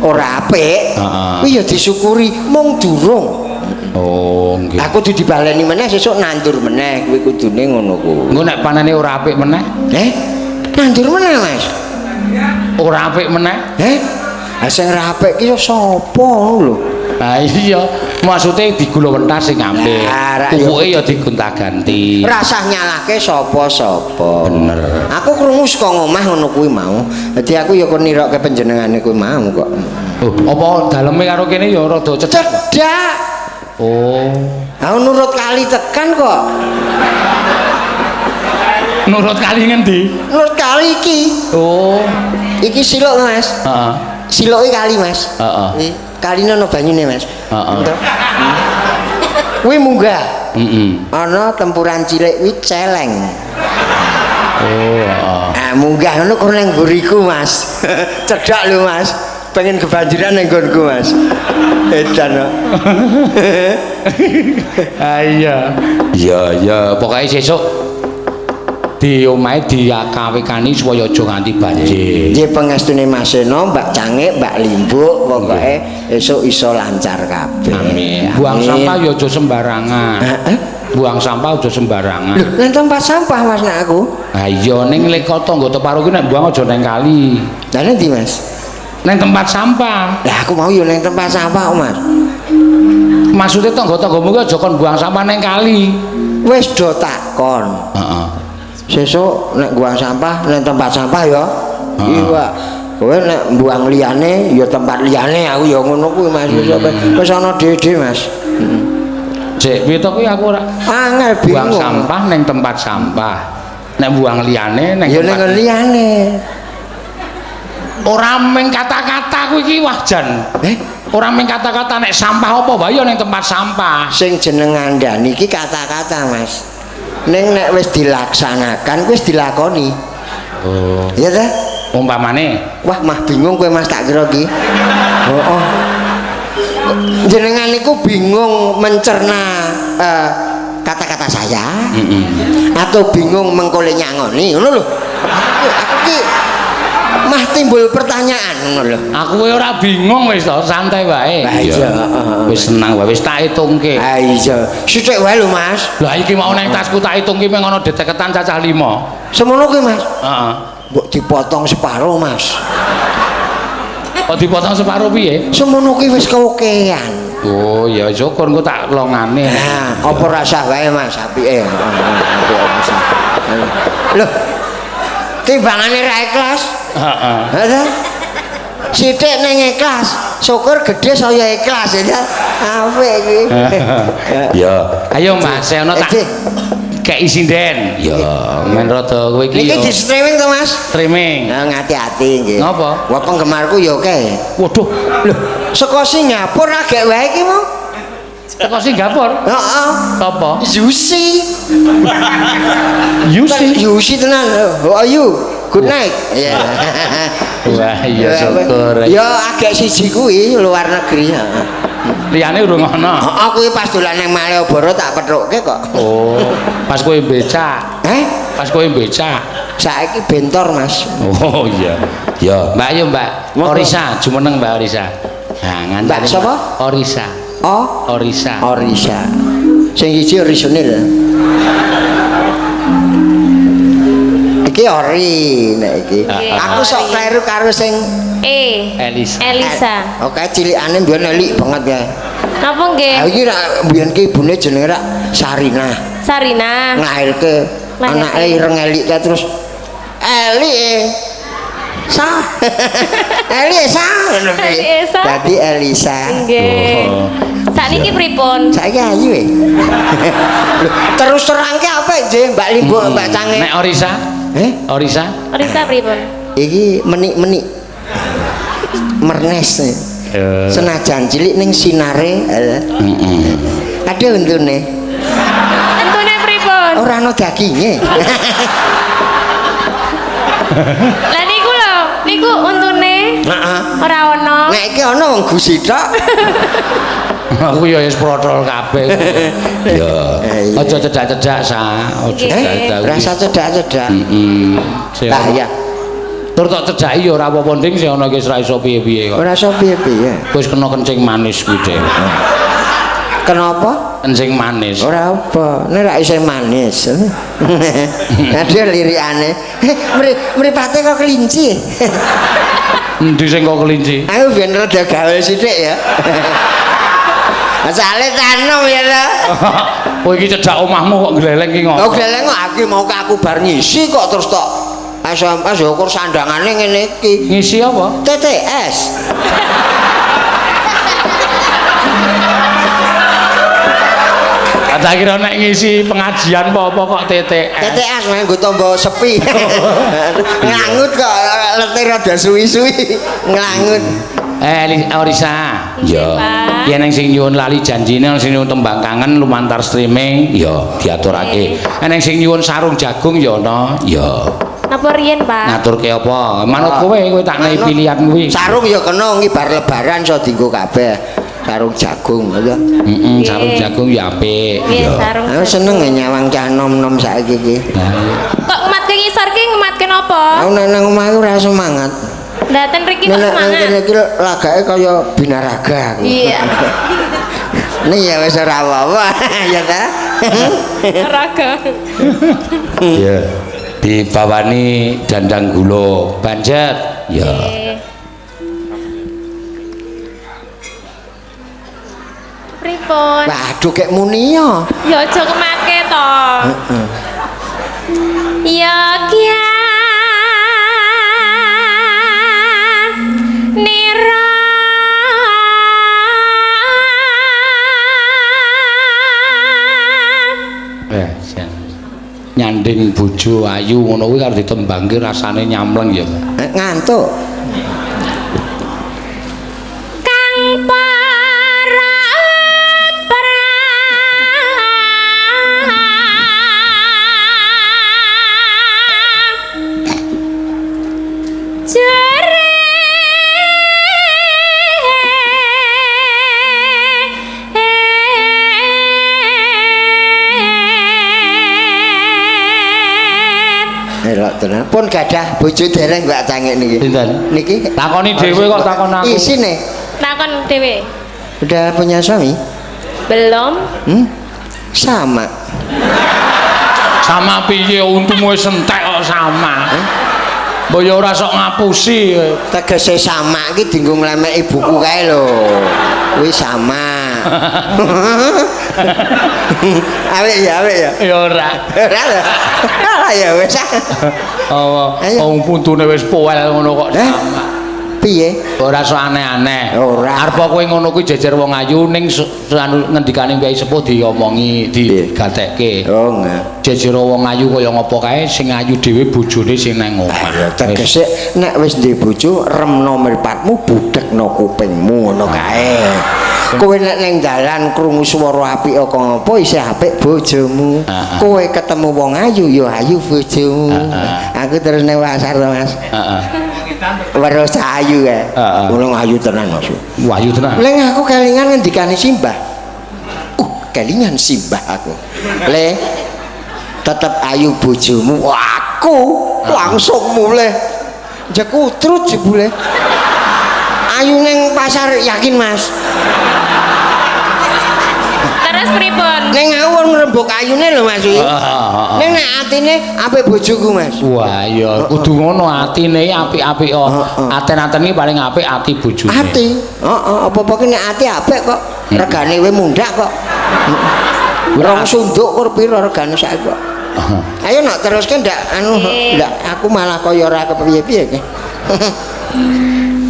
ora apik. Kuwi ya disyukuri mung durung. Oh nggih. Aku kudu dibaleni meneh sesuk nandur meneh kuwi kudune ngono kuwi. Engko nek panene ora apik meneh? Nandur meneh, Mas. Ora apik meneh? Lah sing ora apik ki ya sapa lho? Lah iya, Maksude digula wentas sing apik. Lah, Pupuke ya digonta-ganti. Rasah nyalahke sapa-sapa. Bener. Aku krungu saka ngomah ngono kuwi mau. Dadi aku ya kon nirokke panjenengane kuwi mau kok. Oh, apa daleme karo kene ya rada cedhak? Cedhak. Oh. Aku nurut kali tekan kok. Nurut kali ngendi? Nurut kali iki. Oh. Iki siluk, Mas. Heeh. Siluke kali, Mas. Heeh. Kaline ana banyune, Mas. Heeh. Kuwi munggah. Heeh. Ana tempuran cilik kuwi celeng. Oh, heeh. Ah, munggah ngono kok nang mburiku, Mas. Cedhak lho, Mas. Pengen kebanjiran nang nggonku, Mas. Edan kok. Ah iya. Iya, iya, pokoke sesuk di omahe diakawekani supaya aja nganti banjir. Nggih pengestune Mas Seno, Mbak Cangik, Mbak Limbuk, pokoke esuk iso lancar kabeh. Amin. Buang sampah ya aja sembarangan. Heeh. Buang sampah aja sembarangan. Lho, nang tempat sampah Mas nek aku. Ha iya ning lek tangga teparo ki nek buang aja nang kali. Lah nang ndi, Mas? Nang tempat sampah. Lah aku mau ya nang tempat sampah kok, Mas. Maksudnya tangga-tanggamu ki aja kon buang sampah nang kali. Wis do takon. Heeh. Sesuk nek buang sampah nang tempat sampah ya. Heeh. Iya, Pak. Kowe nek buang liyane ya tempat liyane, aku ya ngono kuwi Mas. Wis ana dhewe-dhewe, Mas. Heeh. Cek piye to kuwi aku ora Angel buang bingung. sampah nang tempat sampah. Nek buang liyane nang Ya ning tempat liyane. Ora mung kata-kata kuwi iki wah jan. Ora mung kata-kata nek sampah apa wae ya ning tempat sampah. Sing jeneng ngandani iki kata-kata, Mas. Ning nek wis dilaksanakan wis dilakoni. Oh. Iya ta? Umpamane Wah, mah bingung kowe Mas tak kira iki. Heeh. Jenengan niku bingung mencerna kata-kata saya atau bingung mengkole nyangoni ngono lho. Aku ki mah timbul pertanyaan ngono lho. Aku kowe ora bingung wis to, santai wae. Lah iya, heeh. Wis senang wae, wis tak hitungke. Ha iya, sithik wae lho Mas. Lah iki mau nang tasku tak hitungke mung ana deteketan cacah 5. Semono kuwi Mas. Heeh. Mbok dipotong separo Mas. Kok dipotong separo piye? Semono kuwi wis keokean. Oh ya syukur engko tak longane. Nah, apa rasah wae Mas apike. Apike Mas. Lho. Timbangane ra ikhlas. Heeh. Ha ta? Sithik ning ikhlas, syukur gedhe saya ikhlas ya. Apik iki. Ya. Ayo Mas, Seno tak kei sinden. Ya, men rada kowe iki. Niki di streaming to Mas? Streaming. Nah, ngati-ati nggih. Ngapa? Wah, penggemarku ya akeh. Waduh, Lho, saka Singapura agek wae iki mau. teko Singapura. Heeh. Sapa? Yusi. Yusi. Yusi tenan. How are you? Good night. Iya. Wah, iya syukur. Ya agek siji kuwi luar negeri. Heeh. Liyane urung ana. Heeh, kuwi pas dolan nang Malioboro tak pethukke kok. Oh, pas kowe becak. Eh? Pas kowe becak. Saiki bentor, Mas. Oh iya. Ya, Mbak ayo Mbak. Monggo. Orisa, jumeneng Mbak Orisa. Nah, ngancani. Mbak sapa? Orisa. Oh, Orisa. Orisa. Sing siji orisinil. Iki ori nek iki. Aku sok kleru karo sing E. Elisa. Elisa. Oke, cilikane mbiyen elik banget ya. Napa nggih? Ha iki rak mbiyen ki ibune jenenge rak Sarinah. Sarina. Nglairke anake ireng elik kae terus Eli sa. Eli sa ngono kuwi. Eli Esa. Dadi Elisa. Nggih. Oh. Sakniki pripun? Saiki ayu e. Lho, terus terangke apa nggih Mbak Limbuk, Mbak Cange? Nek Orisa? Eh, Orisa? Orisa pripun? iki menik-menik. Mernes. Senajan cilik ning sinare. Heeh. Ada untune. Entune pripun? Ora ana daginge. Lah niku lho, niku untune Heeh. ora ana. Nek iki ana wong gusi tok. Aku ya wis protol kabeh. Ya. Iya. Aja cedak-cedak sa, aja Nggih. cedak-cedak. Rasa cedak-cedak. Heeh. Bahaya. Tur tok cedhaki ya ora apa-apa nding sing ana iki wis ora iso piye-piye kok. Ora iso piye-piye. Wis kena kencing manis kuwi, Dek. Kenapa? Kencing manis. Ora apa, nek ra isih manis. Ada lirikane. Mripate kok kelinci. Endi sing kok kelinci? Aku ben rada gaul sithik ya. Asale tanom ya ta. Kowe iki cedhak omahmu kok gleleng ki ngopo? Oh gleleng kok aku mau ke aku bar ngisi kok terus tok SMS ya ukur sandangane ngene iki. Ngisi apa? TTS. Tak kira nek ngisi pengajian apa-apa kok TTS. TTS main nggo tombo sepi. Nglangut kok letih rada suwi-suwi nglangut. Orisa. Iya, Pak. Yen sing nyuwun lali janjine, sing nyuwun tembang kangen lumantar streaming, ya diaturake. Eneng sing nyuwun sarung jagung ya ana, ya. Napa riyen, Pak? Ngaturke apa? Manut kowe, kowe tak nehi pilihan kuwi. Sarung ya kena ngi bar lebaran iso dienggo kabeh. Sarung jagung ya. Heeh, sarung jagung ya apik. Nggih, sarung. Aku seneng ya nyawang cah nom-nom saiki iki. Lah iya. Kok ngematke ngisor ki ngematke napa? Aku nek nang omah ora semangat. Lah ten mriki kok Nek nang semangat. kene iki lagake kaya binaraga aku. Iya. Nih ya wis ora apa-apa ya ta. Raga. Iya. Dibawani dandang gula banjet. Ya. Pripun? Waduh kek muni ya. Ya aja kemake to. Heeh. Ya kya nira jan. Nyanding bojo ayu ngono kuwi karo ditembangke rasane nyamleng ya. Ngantuk. Kang para Elok tenan. Pun gadah bojo dereng Mbak Cangik niki. Sinten? Niki. Takoni dhewe kok takon aku. Isine. Takon dhewe. Udah punya suami? Belum. Hmm? Sama. Sama piye untumu wis entek kok sama. Mbok ya ora sok ngapusi. Tegese sama iki dienggo nglemek ibuku kae lho. Kuwi sama. Awik ya, awik ya. Ya ora. Ora lho. Ora ya wis. Oh, Ayo. wong puntune wis poel ngono kok sama. Piye? Ora sok aneh-aneh. Ora. Arep kowe ngono kuwi jejer wong ayu ning anu ngendikane Kyai Sepuh diomongi, digatekke. Oh, nggih. Jejer wong ayu kaya ngopo kae sing ayu dhewe bojone sing nang omah. Tegese nek wis duwe bojo remno mripatmu budhekno kupingmu ngono kae. Kowe nek ning dalan krungu swara apik kok ngopo isih apik bojomu. Kowe ketemu wong ayu ya ayu bojomu. Aku terus ning pasar to, Mas. Heeh. Weruh ayu kae. Ngono ayu tenan Mas. Wah, ayu tenan. Leng aku kelingan ngendikane Simbah. Kelingan Simbah aku. Le tetep ayu bojomu. Aku langsung mulih. Jekutrut jebule. Ayu ning pasar yakin Mas. Terus pripun? Ning aku ngrembug ayune lho Mas iki. Ning nek atine apik bojoku Mas. Wah, iya kudu ngono atine apik-apik kok. Aten-aten iki paling apik ati bojone. Ati. Heeh, apa-apa ki nek ati apik kok. Regane we mundhak kok. Rong sunduk kur pira regane saiki kok. Ayo nak teruske ndak anu ndak aku malah kaya ora kepiye-piye ki.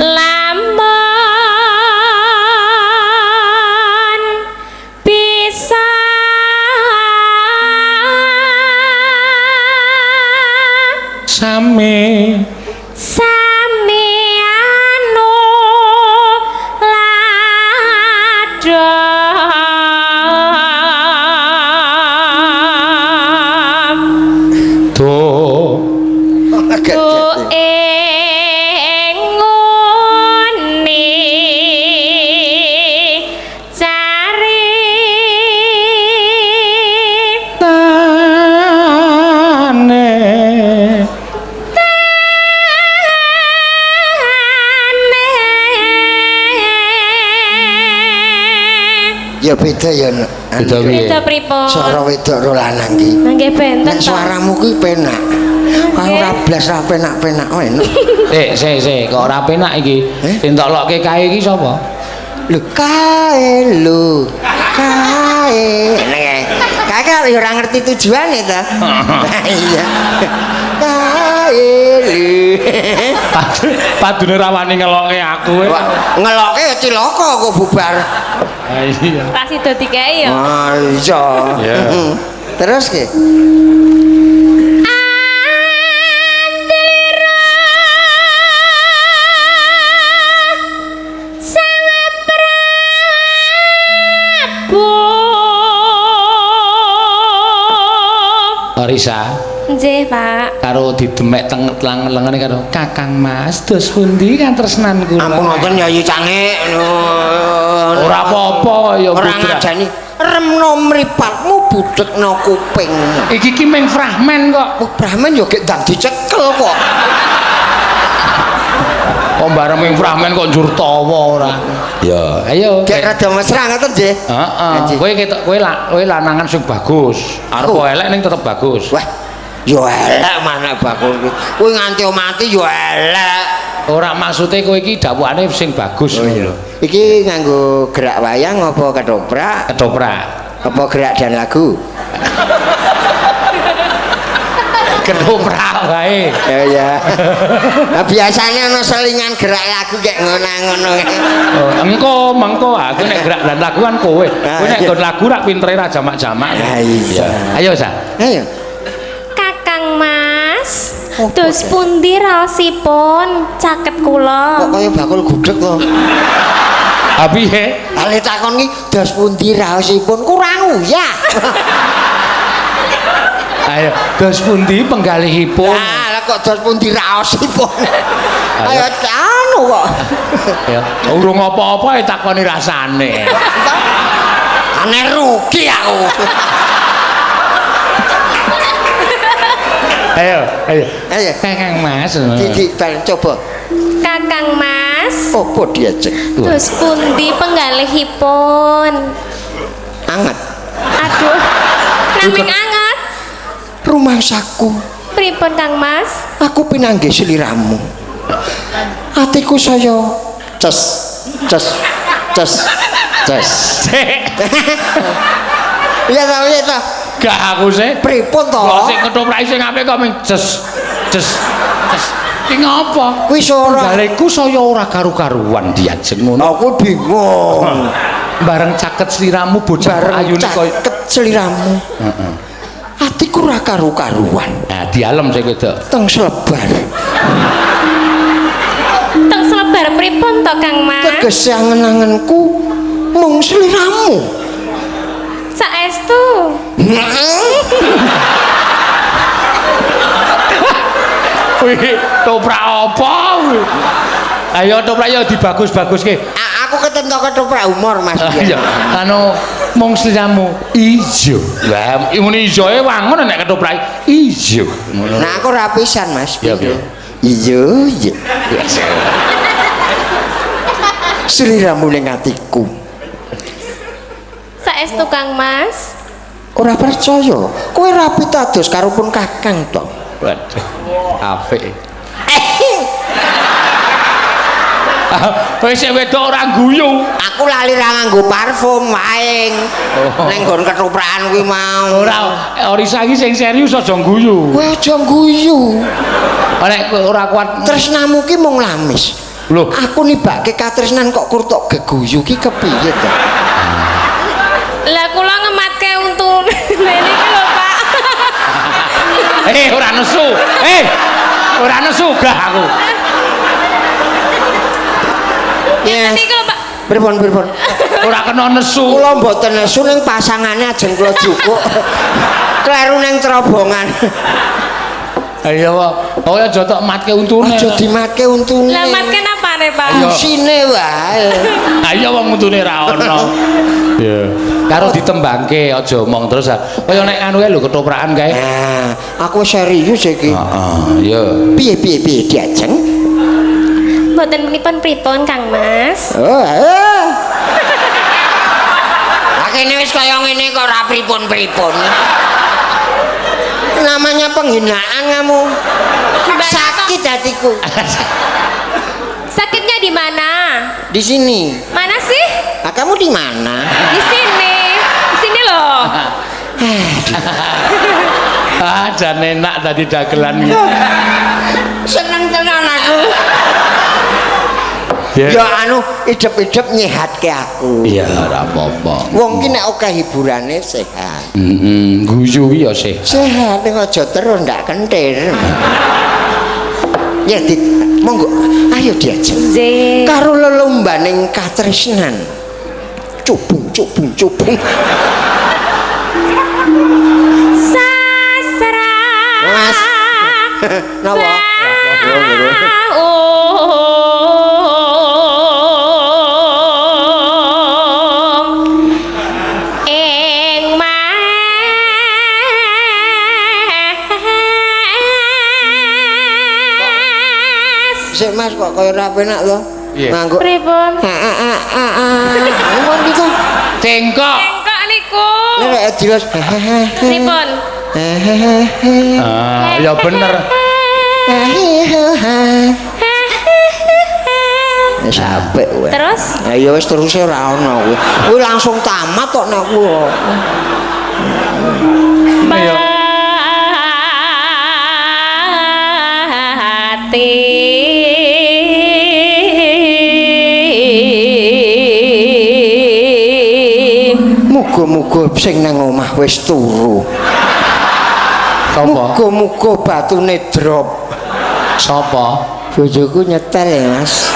Lamun bisa Sami sami anu lada do ing ngene cari tane Ya beda ya. Beda piye? Beda pripun? Swara wedok karo lanang ki. Nggih benten. Nek suaramu kuwi penak. Kok ora blas ora penak-penak enak. Sik, sik, sik, kok ora penak iki? Eh? Sing tok lokke kae iki sapa? Lho kae lho. Kae. Ngene. Kae kan ya ora ngerti tujuane ta. Iya. Kae lho. Padune ra wani ngelokke aku. Wah, ngelokke ya cilaka kok bubar. Ah, iya. Ra sida dikei ya. Ah, iya. Iya. Terus ki? Andlira Sang Prabu. Risa Nggih, Pak. Karo didemek teng lengene karo Kakang Mas, dos pundi katresnan kula? Ampun nonton Yayi Cangik. Ora apa-apa ya Ora budrak. ngajani remno mripatmu budekno kupingmu. Iki ki mung fragmen kok. Oh, Brahman yo gek ndang dicekel kok. Kok bareng mung fragmen kok njur tawa ora. Ya, ayo. Gek rada mesra ngoten nggih. Heeh. Kowe ketok kowe kowe lanangan sing bagus. Arep Oh. elek ning tetep bagus. Wah, yo elek mana bakul kuwi. Kuwi nganti mati yo elek. Ora maksude kowe iki dawuhane sing bagus ngono lho. Iki nganggo gerak wayang apa ketoprak? Ketoprak. Apa gerak dan lagu? Ketoprak wae. Ya ya. Nah, biasanya ana selingan gerak lagu kayak ngono-ngono kae. Oh, engko mengko aku nek gerak dan lagu kan kowe. Kowe nek iya. nggon lagu rak pintere ra jamak-jamak. Ah, iya. Ayo, Sa. Ayo. Kakang Mas, Apa, dos pundi raosipun caket kula? Kok kaya bakul gudeg to? Ha piye? Ale takon ki dos pundi raosipun kurang uyah. Ayo, dos pundi penggalihipun? Lah, lah kok dos pundi raosipun? Ayo anu kok. Ya, urung apa-apa ya takoni rasane. Aneh rugi aku. Ayo, ayo. Ayo. Kakang Mas. Didik bareng coba. Kakang Mas, Apa diajeng? dos pundi penggalihipun? Anget. Aduh. Naming anget. Rumangsaku, Pripun Kang Mas? aku pinanggih sliramu. Atiku saya ces ces ces ces. Iya ta, iya ta. Gak aku sih. Pripun to? Kok sing ketoprak sing apik kok ming ces ces ces. Ki ngopo? Kuwi ora. Penggalihku saya ora karu-karuan diajeng ngono. Aku bingung. Bareng caket sliramu bocah Bareng ayune koyo caket sliramu. Heeh. Atiku ora karu-karuan. Nah, dialem sing wedok. Teng slebar. Teng slebar pripun to Kang Mas? Tegese angen-angenku mung sliramu. Saestu. Kuwi toprak apa kuwi? Ayo toprak ya dibagus-baguske. Aku ketentok ketoprak humor Mas. Iya, anu mung sliramu ijo. Lah, muni ijoe wangun nek ketoprak ijo. Ngono. Nah aku ora pisan Mas. Ya, piye? Iya, iya. Sliramu ning atiku. Saestu Kang Mas. Ora percaya. Kowe ra pitados karo pun Kakang to. Waduh. Apik. Wis sing wedok ora guyu. Aku lali ra nganggo parfum waeng. Oh. Ning nggon ketoprakan kuwi mau. Ora, Orisa iki sing serius aja guyu. Kowe aja guyu. Nek kowe ora kuat Tresnamu ki mung lamis. Loh. Aku nibake katresnan kok kur tok geguyu ki kepiye to? Lah kula ngematke untune niki lho, Pak. Ora nesu. Ora nesu gah aku. Yes. Niki lho, Pak. Pripun pripun? Ora kena nesu. Kula mboten nesu ning pasangane ajeng kula jukuk. Kleru ning terobongan. Ayo wae. Oh aja tok matke untune. Aja dimatke untune. Lah matke napane, Pak? Ayo. Usine wae. Ayo wong untune ra ono. Iya. Karo ditembangke aja omong terus. Kaya nek anu kae lho ketoprakan kae. Nah, aku serius iki. Heeh, iya. Piye piye piye diajeng? Mboten pripun-pripun, Kang Mas. Oh, eh. Akene wis kaya ngene kok ora pripun-pripun. Namanya penghinaan kamu. Sakit hatiku. Sakitnya di mana? Di sini. Mana sih? Nah, kamu di mana? Di sini. Di sini loh. Ah, jan enak tadi dagelan iki. Seneng tenan aku. Ya. Ya anu idep-idep nyehatke aku. Iya, ora apa-apa. Wong ki nek akeh hiburane sehat. Heeh, guyu ki ya sehat. Sehat ning aja terus ndak kentir. Ya dit, monggo ayo diajeng. Nggih. Karo lelombaning katresnan. Cubung cubung cubung. Sasra. Mas. Napa? Ing mas. Sik Mas kok kaya ora penak to? Iya. Nganggo Pripun? a a a a a. Ngono gitu. Cengkok. Engkok niku. Nek jelas. Pripun? Ah, ya bener. Wis apik kowe. Terus? Ya ya wis terus ora ono kuwi. Kuwi langsung tamat kok nek kuwi. Ayo. Pati. Muga-muga sing nang omah wis turu. Sapa? Muga-muga batune drop. Sapa? Bojoku nyetel ya, Mas.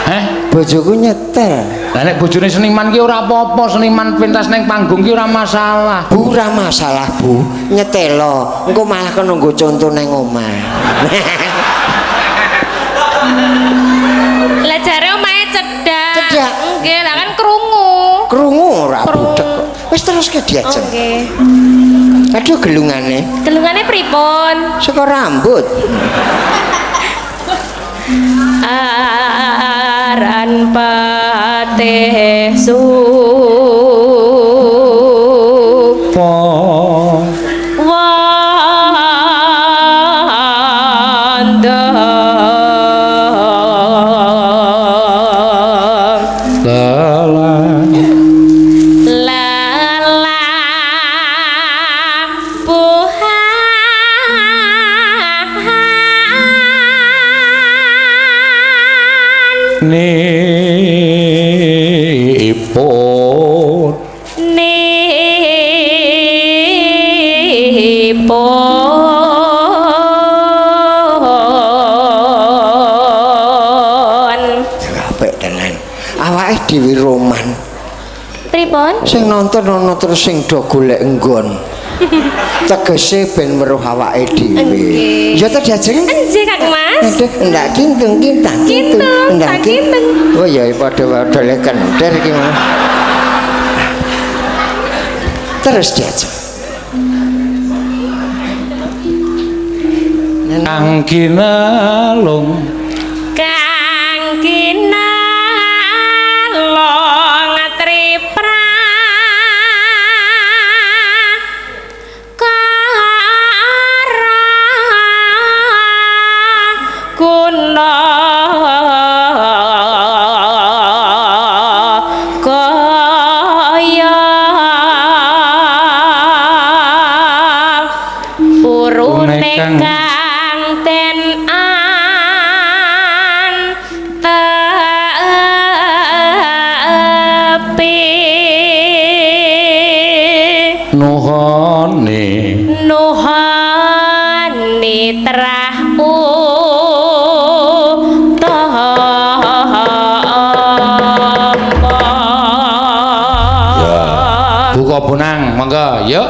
Heh? Bojoku nyetel. Lah nek bojone seniman ki ora apa-apa, seniman pentas ning panggung ki ora masalah. Bu ora masalah, Bu. Nyetelo. Engko malah kena nggo conto nang omah. Lah jare omahe cedhak. Cedhak. Nggih, lah kan krungu. Krungu ora Krungu. budek. Wis terus ke diajeng. Oke. Aduh gelungane Gelungane pripun? saka rambut. Aran patih su wanda lelabuhan Nipun nipun. Apik tenan. Awake dhewe roman. Pripun? Sing nonton ana terus sing do golek nggon. Tegese ben weruh awake dhewe. Nggih. Ya ta diajeng? Nggih, Kang Mas. Aduh, ndak kintung kintang Kintung, ndak tak kintung. Oh ya padha-padha le kenter iki mah. Terus diajeng. Kang kinalung Kang kinalong tripra kara guna kaya purune Kang. kang den antepi nuhone nuhoni trah utama. Buka bonang monggo yuk.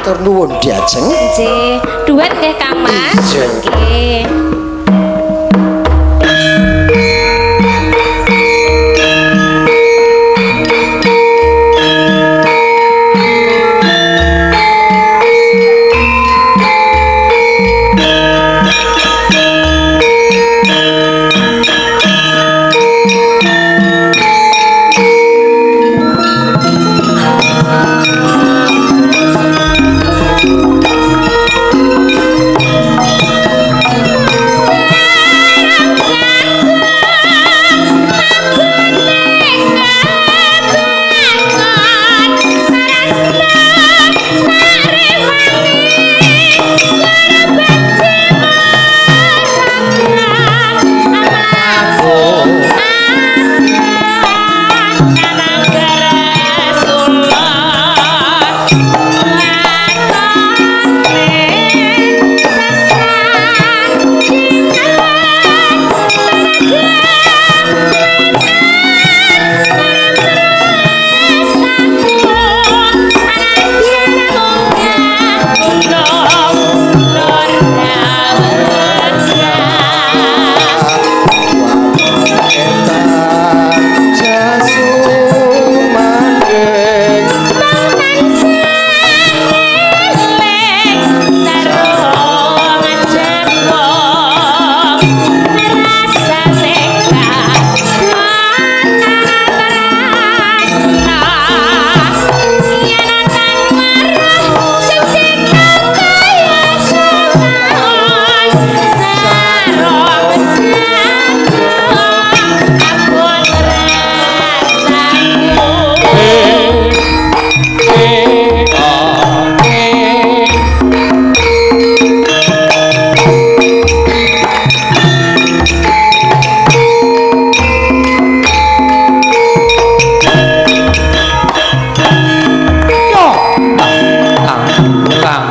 Matur nuwun diajeng. Nggih, duet nggih Kang Mas. Iya. Nggih. Thank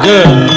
Nggih.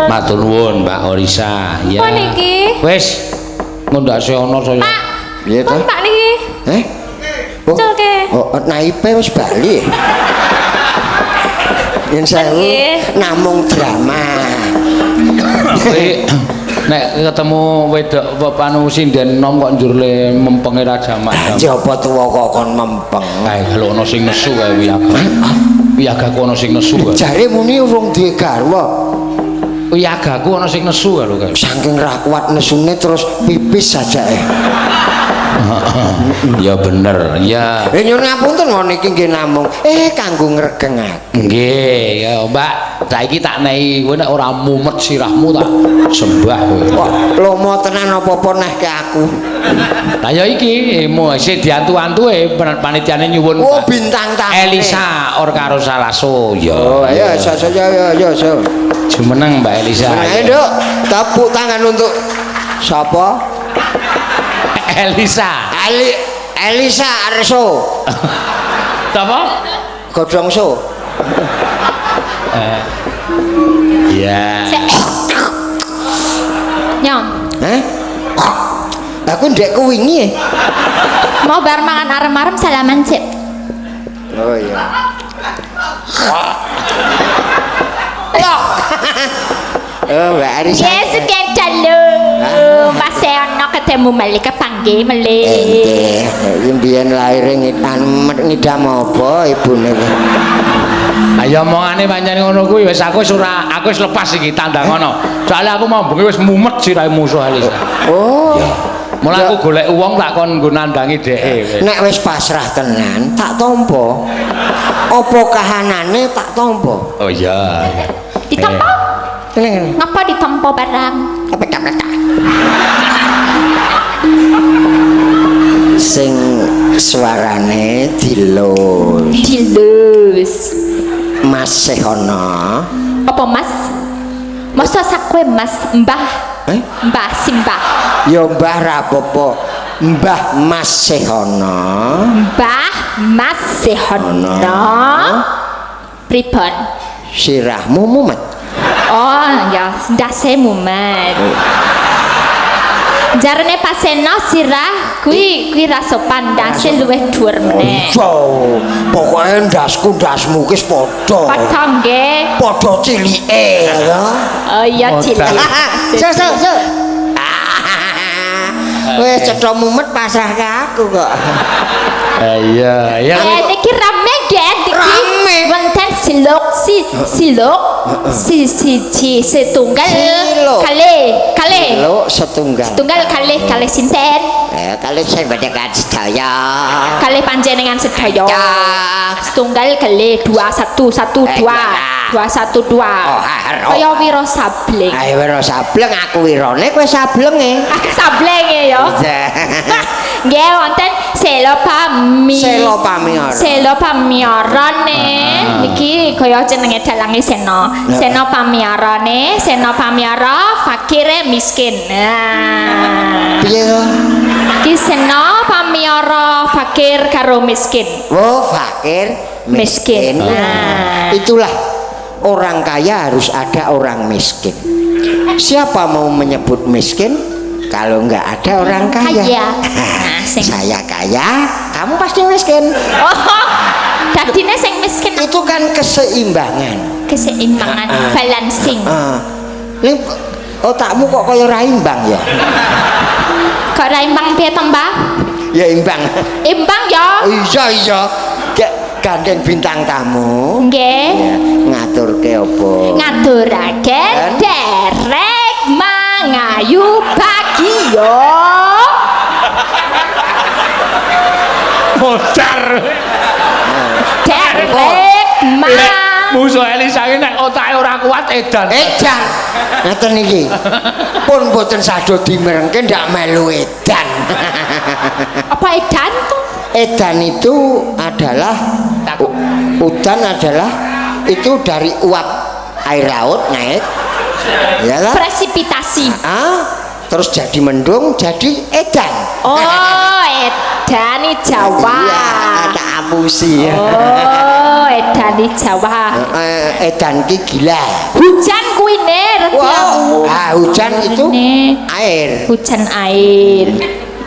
Matur nuwun Mbak Orisa. Ya. Apa niki? Wis ngundhak ana saya. Pak. Piye to? Pun Pak niki. Eh? Oh, Culke. oh, naipe wis bali. Yen sewu namung drama. Kuwi nek ketemu wedok panu sinden nom kok njur le mempenge ra jamak. Anjir apa tuwa kok kon mempeng. Kae lho ana sing nesu kae wiyaga. Wiyagaku ana sing nesu kae. Jare muni urung duwe garwa. Wiyagaku ana sing nesu kae lho kae. Saking ra kuat nesune terus pipis sajake. Ya bener, ya. Nyuwun ngapunten wong niki nggih namung kanggo ngregengake. Nggih, ya Mbak. Saiki tak nehi kowe nek ora mumet sirahmu tak sembah kowe. Kok lomo tenan apa-apa neh ke aku. Lah ya iki emo isih diantu-antuke panitiane nyuwun. Oh, bintang tamu. Elisa Orkaro Salaso ya. Oh, ayo ayo ayo ayo ayo. Jumeneng Mbak Elisa. Ayo, Nduk. Tepuk tangan untuk sapa? Elisa. Elisa Arso. Sapa? Godhong so. Iya. Nyong. Hah? Aku ndek kuwingi. Mau bar mangan arem-arem salaman sik. Oh iya. Oh, Mbak Arisa. Yes, sekian dalu. Mas ono ketemu malih kepanggih melih. Nggih, iki mbiyen lahire ngidam apa ibune iki? Ayo omongane pancen ngono kuwi wis aku wis ora aku wis lepas iki tandang ngono. Soale aku mau bengi wis mumet sirahe musuh Elisa. Oh. Ya. Mula aku golek wong tak kon nggo nandangi dheke. Nek wis pasrah tenan tak tampa. Apa kahanane tak tampa. Oh iya. Ditampa? Ngene. Ngapa ditampa barang? Sing suarane dilus. Dilus. Mas Sehono. Apa Mas? Masa sakwe Mas Mbah? Eh? Mbah Simbah. Ya Mbah ra apa-apa. Mbah Mas Sehono. Mbah Mas Sehono. Pripun? Sirahmu mumet. Oh ya, ndase mumet. Jarene Paseno sirah kuwi kuwi ra sopan, ndase luwih dhuwur meneh. Iya, pokoke ndasku ndasmu ki padha. Padha nggih. Padha cilike ya. Oh iya cilik. So so so. Wis cetha mumet pasrah ke aku kok. Iya, iya. Niki rame nggih niki. Rame. Wonten silok si silok si siji setunggal Silok. kali kali Selo setunggal. Setunggal kalih kalih sinten? Kalih sing panjenengan sedaya. Kalih panjenengan sedaya. Ya. Setunggal kalih 2 1 1 2 2 1 2. Oh, ha, Kaya wiro sableng. Ayo wiro sableng, aku wirone kowe sablenge. Aku sablenge ya. Nggih wonten Selo Pami. Selo Pamiara. Selo Pamiarane niki kaya jenenge dalange Seno. Seno Pamiarane, Seno Pamiara fakire miskin. Nah. Piye to? Ki Seno Pamiara fakir karo miskin. Oh, fakir Miskin. miskin. Nah. Itulah orang kaya harus ada orang miskin. Siapa mau menyebut miskin kalau nggak ada orang kaya? Kaya. Nah, sing Saya kaya, kamu pasti miskin. Oh, dadine sing miskin Itu kan keseimbangan. Keseimbangan, balancing. Ah. Ning otakmu kok kaya ora imbang ya? Kok ora imbang piye to, Mbah? Ya imbang. Imbang ya. Oh, iya iya. Gek gandeng bintang tamu. Nggih. Ya, ngaturke apa? Ngaturake derek mangayu bagio. Modar. Derek mang Musuh Elisa iki nek otake ora kuat edan. Edan. Ngaten iki. Pun mboten sado dimerengke ndak melu edan. Apa edan tuh? Edan itu adalah udan adalah itu dari uap air laut naik. Ya lah. Presipitasi. Ah, terus jadi mendung, jadi edan. Oh, edan di Jawa. Iya, tak apusi. Oh, edan di Jawa. Edan ki gila. Hujan kuwi ne reti aku. Wow, ah, hujan itu air. Hujan air.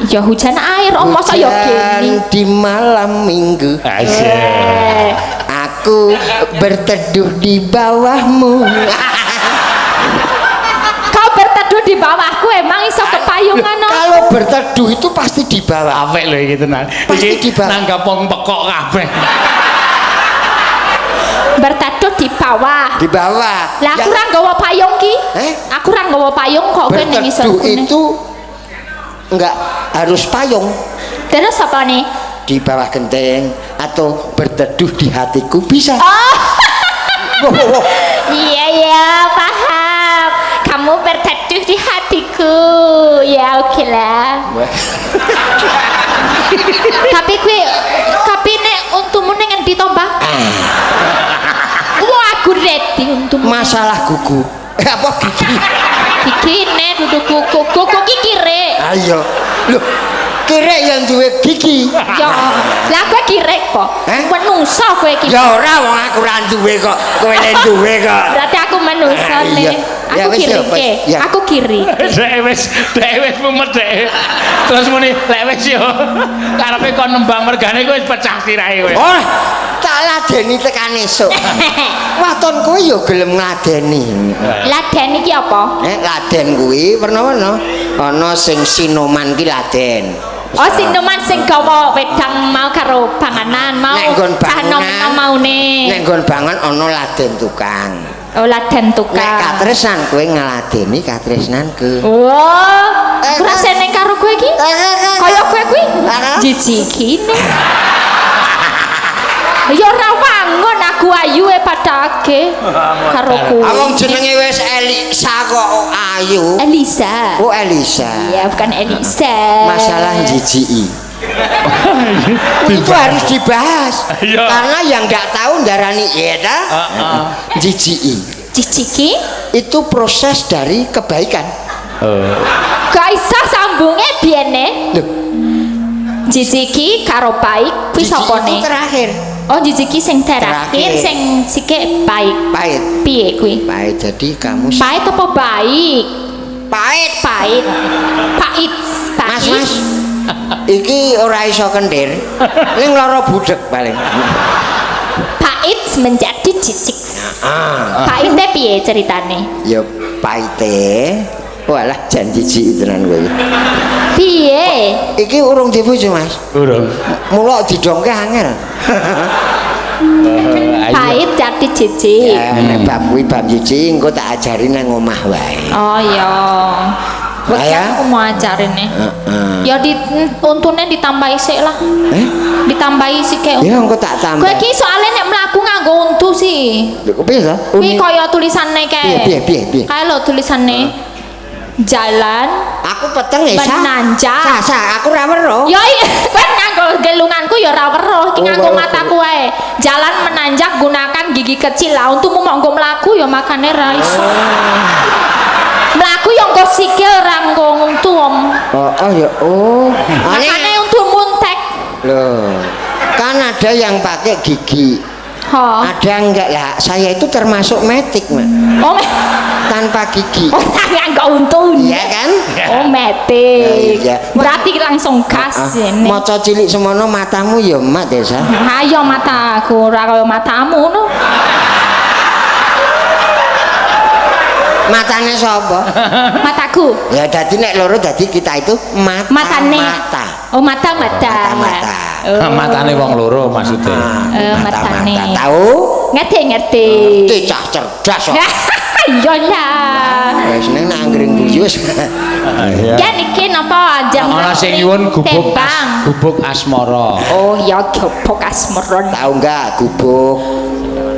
Ya hujan air, oh masa ya Hujan gini. di malam minggu. Asik. Aku berteduh di bawahmu. Kau berteduh di bawahku emang iso kepayungan no? Kalau berteduh itu pasti di bawah. Apik lho iki tenan. Pasti Iki di bawah. nanggap wong pekok kabeh. Berteduh di bawah. Di bawah. Lah aku ora nggawa payung ki. Eh? Aku ora nggawa payung kok kowe ning isor. Berteduh itu enggak harus payung. Terus apa nih? Di bawah genteng atau berteduh di hatiku bisa. Oh. Wah, wah, wah. Iya ya, paham. Kamu berteduh di hatiku. Ya oke lah. Tapi kuwi tapi nek untumu ning endi to, Mbah? Wah, aku ready untumu. Masalah gugu. Apa gigi? Gigi ne dudu kuku. Kuku ki kirek. Ayo. Loh, kirek yang duwe gigi. Ya, lah kowe kirek kok. Eh? Menungso kowe iki. Ya ora wong aku ora duwe kok. Kowe le duwe kok. Berarti aku menungso Ah, ne. iya. Ya, Aku wis, ya, kiri wis. Ya. Aku kiri. Dek wis mumet dek. Terus muni lek wis yo karepe kon nembang mergane kowe wis pecah sirahe kowe. Oh, tak ladeni tekan esuk. Waton kowe yo gelem ngladeni. Laden iki apa? Laden kuwi werna-werna. Ana sing sinoman ki laden. Oh, sinuman sing gawa wedang mau karo panganan mau. Nek nggon Cah bangunan. nom-nom maune. Nek nggon bangun ana laden tukang. Oh, laden tukang. Nek katresnan kowe ngladeni katresnanku. Oh, aku ra seneng karo kowe iki. Kaya kowe kuwi jijik ne. Ya ora wangun aku ayu e padake karo kowe. Ah wong jenenge wis Elisa kok ayu. Elisa. Oh Elisa. Iya, bukan Elisa. Masalah jijiki. Itu harus dibahas. Iya. Karena yang nggak tahu ndarani iya ta? Heeh. Jijiki. Jijiki? Itu proses dari kebaikan. Gak iso sambunge biyene. Loh, Jijiki karo baik kuwi jijiki sapane? itu terakhir. Oh, jijiki sing terakhir Terakhir. sing sikik baik. Pahit. Piye kuwi? Pahit jadi kamu Pahit apa baik? pahit. Pahit. Pahit. Mas, Pahit. mas. Iki ora iso kendir. Ning lara budhek paling. Pahit menjadi jijik. Ah. Pahite piye ceritane? Ya pahite. Walah jan jijik tenan kowe iki. Piye? Iki urung dibojo, Mas. Urung. Mula didongke angel. Pahit jadi jijik. Ya nek bab kuwi bab jijik engko tak ajari nang omah wae. Oh iya. Ya. Aku mau ajarine. Heeh. Ya di untune ditambahi sik lah. Eh? Ditambahi sik kayak Ya engko tak tambah. Kowe iki soalnya nek mlaku nganggo untu sih. Lho, kok piye to? Kuwi kaya tulisane kae. Piye, piye, piye, piye? Kae lho tulisane. Jalan Aku peteng ya, Sa. Menanjak. Sa, Sa, aku ora weruh. Ya iya, kowe nganggo gelunganku ya ora weruh, iki Oh, nganggo weruh. mataku wae. Jalan menanjak gunakan gigi kecil lah. Untumu mau nggo mlaku ya makane ra iso. Mlaku ya nggo sikil ra nggo untu om. Oh, oh ya, oh. Makane untumu entek. Loh. Kan ada yang pakai gigi. Ha. Ada enggak lah? Saya itu termasuk metik, Mak. Oh, Tanpa gigi. oh nganggo untu. Iya kan? Oh, metik. Iya. Berarti langsung gas Ah, ini. Maca cilik semono matamu ya mat ya, Sa. Ayo mataku ora kaya matamu no. Matane sapa? Mataku. Ya dadi nek loro dadi kita itu mata Matane. mata. Oh, mata mata. Mata-mata. Oh. Matane wong loro maksudnya. Ah, Eh, mata matane. mata. Tahu? Ngerti ngerti. Ngerti cah cerdas kok. Iya lah. Wis ning nak anggring guyu wis. Iya. Ya niki napa ajeng Ana sing nyuwun gubuk tembang. gubuk asmara. Oh ya gubuk asmara. Tahu enggak gubuk?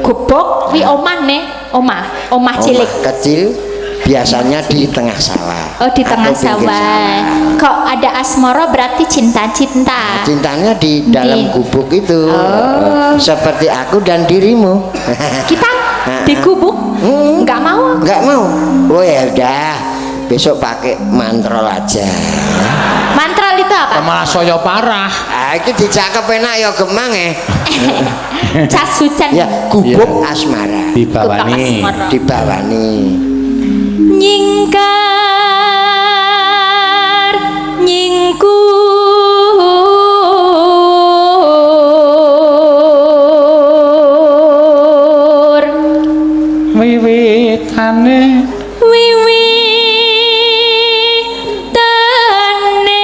Gubuk wi omah ne, omah, omah cilik. Omah kecil biasanya di tengah sawah. Oh di tengah Atau pinggir sawah. Kok ada asmara berarti cinta-cinta. Cintanya di dalam Di. gubuk itu. Oh. Seperti aku dan dirimu. Kita di gubuk? Hmm. Enggak mau. Enggak mau. Oh ya udah, besok pakai mantrol aja. Mantrol itu apa? Malah saya parah. Ah, iki dijak kepenak ya gemang eh. Cas hujan. Ya, gubuk asmara. Dibawani. Gubuk asmara. Dibawani. Nyingkar nyingkur Wiwitane wiwitane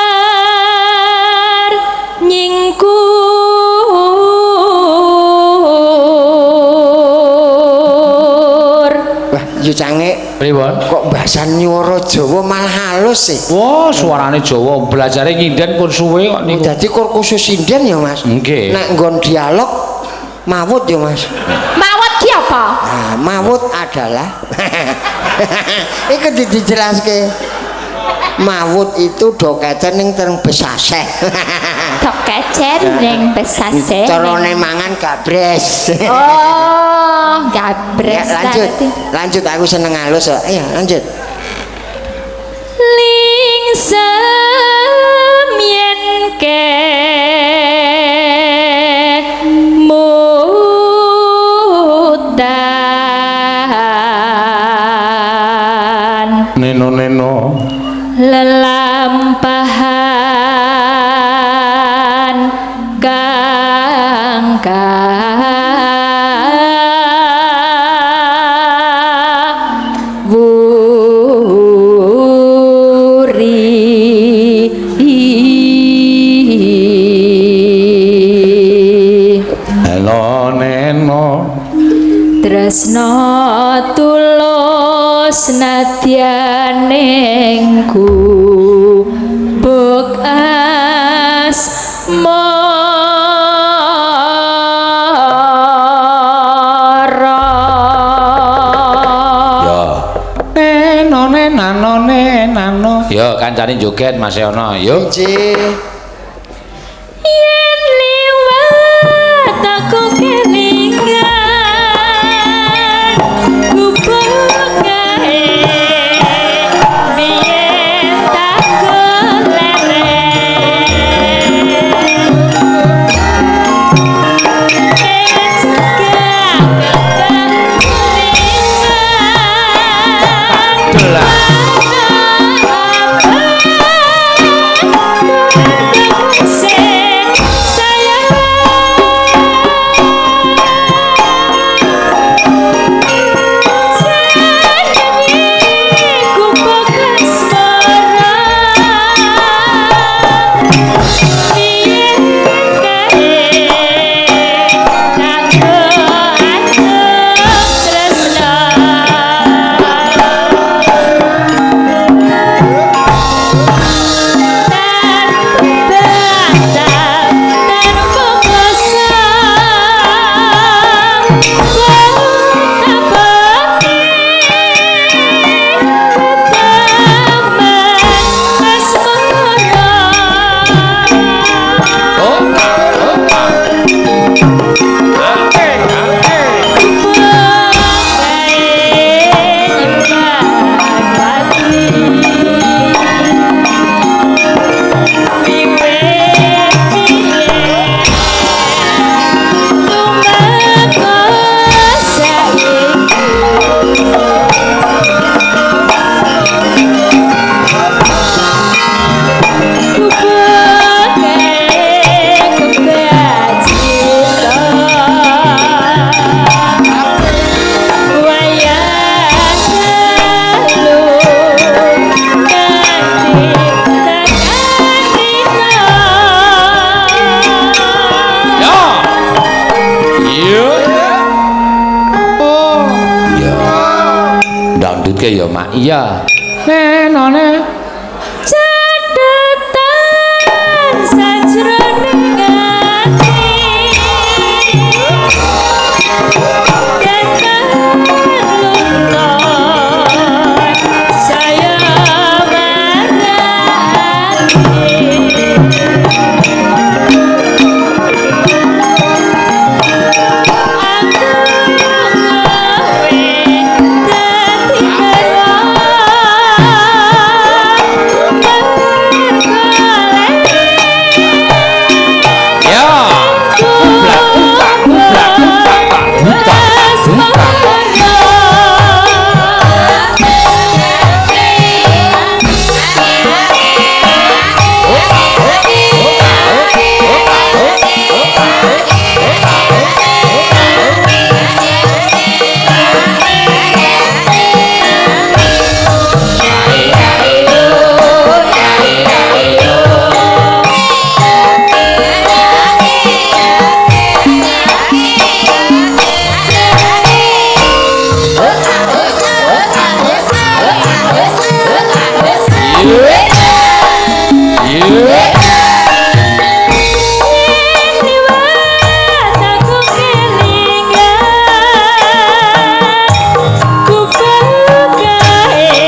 nyingkar nyingkur. Wah, yo cange pripun? kok bahasan nyuara Jawa malah halus sih. Wah, suarane Jawa belajare nyinden pun suwe kok niku. Dadi kur khusus sinden ya, Mas. Nggih. Nek nggon dialog mawut ya, Mas. Mawut ki apa? Nah, mawut adalah iku dijelaske. Mawut itu doketen ning teng besaseh. Tok kecer ning besase. Carane mangan gabres. Oh, Ya, gabres. lanjut. berarti. Lanjut aku seneng halus kok. Ayo lanjut. Lingsem yen ke mutan Neno-neno. lelampahan kang kawuri. Neno neno. Tresno tulus nadyan ning gubuk asmara. Ya. Neno nenano nenano. Ya kancane joget Mas Yono. Yo. Nggih. Yen liwat aku kelingan gubuk kae biyen tak goleren. Lah. Kelingan. Lanjutke ya, Mak. Iya. Nenone Catetan sajroning ati Datang luntur saya marani. Aku kowe dadi garwa Ya. Ublak utak ublak utak tak buta buta. Iya. Aku kelingan ku banggae.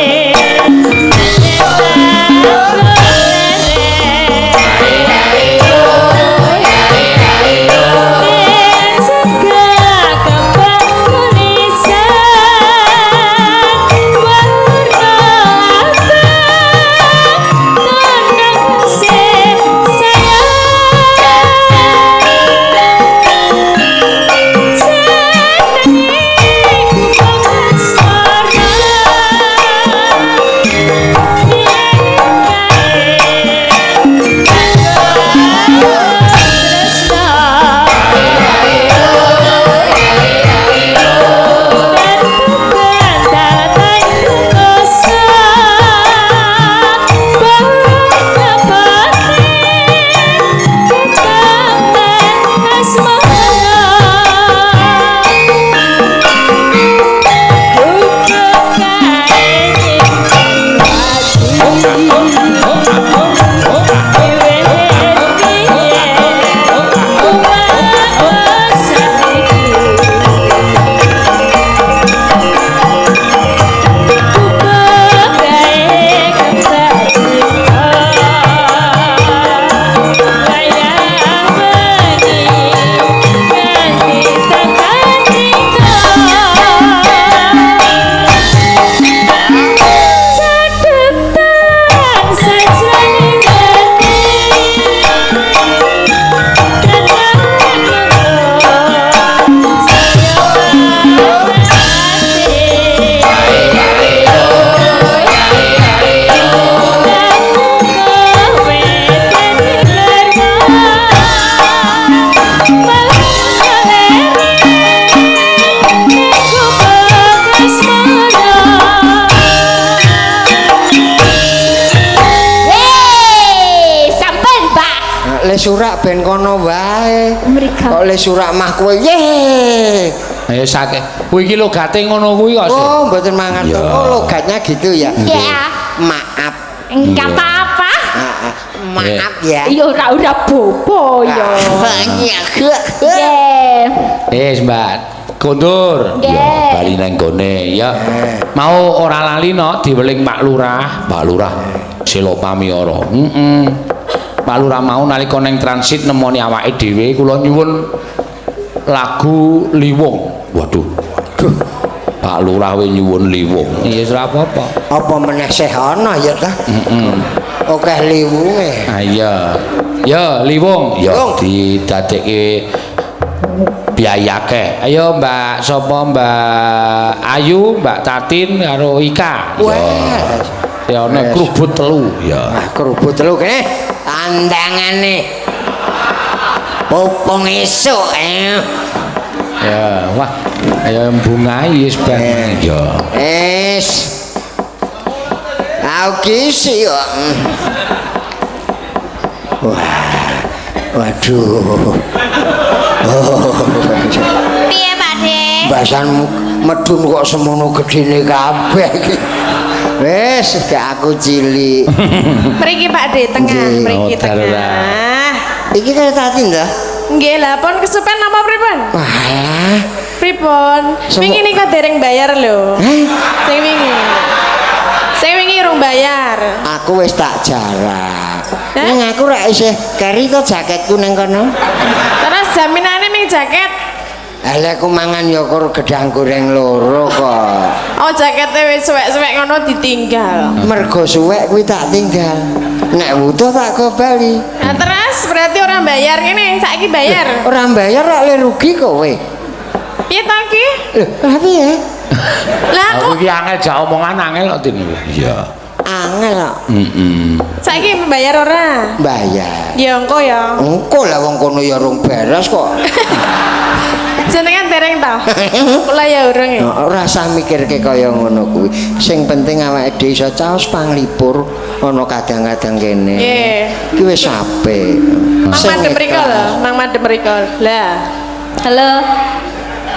Wey, sampun, Pak. Le surak ben kono wae. Mriko. Kok le surak mah kowe ye. Ayo sake. Kuwi iki logate ngono kuwi kok. Sih. Oh, mboten mangan. Ya. Oh, logatnya gitu ya. Ya, Maaf. enggak apa-apa. Ah, ah. Maaf ya. Ya ora ora bobo ya. Banyak. Nggih. Wis, Mbak. Kondur. Nggih. Ya, bali nang gone ya. Mau ora lali no diweling Pak Lurah. Pak Lurah Selo Pamiara. Heeh. Pak Lurah mau nalika nang transit nemoni awake dhewe kula nyuwun lagu Liwung. Waduh. Duh, Pak Lurah we nyuwun Liwung. Iya ora apa-apa. apa meneh sih ana ya ta? Heeh. Akeh liwunge. Ah iya. Ya, Liwung. Ya Liwung. didadekke biaya akeh. Ayo Mbak sapa Mbak Ayu, Mbak Tatin karo Ika. Wah. Ya ana Wes. krubut telu. Ya. Wah, kerupuk telu kene tandangane. Popong esuk eh. Ya, wah. Ayo bungai wis ben. Ya. Es. Aku kisi kok. Wah. Waduh. Oh. Piye, Pak De? Bahasanmu Medun kok semono gedene kabeh iki. Wis, gak aku cilik. Mriki Pak De tengah, Nggih. mriki Oh, darurat. tengah. Iki kaya tati ndah. Nggih lah pun kesupen napa pripun? Walah. Pripun? Wingi nika dereng bayar lho. Heh, Sing wingi. Sing wingi urung bayar. Aku wis tak jarak. Hah? Ning aku rak isih keri to jaketku ning kono. Terus jaminane ming jaket. Lah aku mangan ya kur gedang goreng loro kok. Oh, jakete wis suwek-suwek ngono ditinggal. Mergo suwek kuwi tak tinggal. Nek butuh tak go bali. Nah, terus berarti orang bayar ngene, saiki bayar. Ora bayar rak le rugi kowe. Piye to ki? Lho, lah piye? Lah Aku aku iki angel jak omongan angel kok Tin. Iya. Angel kok Heeh. saiki bayar ora? bayar. Ya engko ya. Engko lah wong kono ya rung beres kok. Jenengan dereng ta? Kula ya urung ya. Ora usah mikirke kaya ngono kuwi. Sing penting awake dhewe iso caos panglipur ana kadang-kadang kene. Nggih. Iki wis apik. Mang Sing madhep mriko lho, ikhlas. mang madhep mriko. Lah, Halo.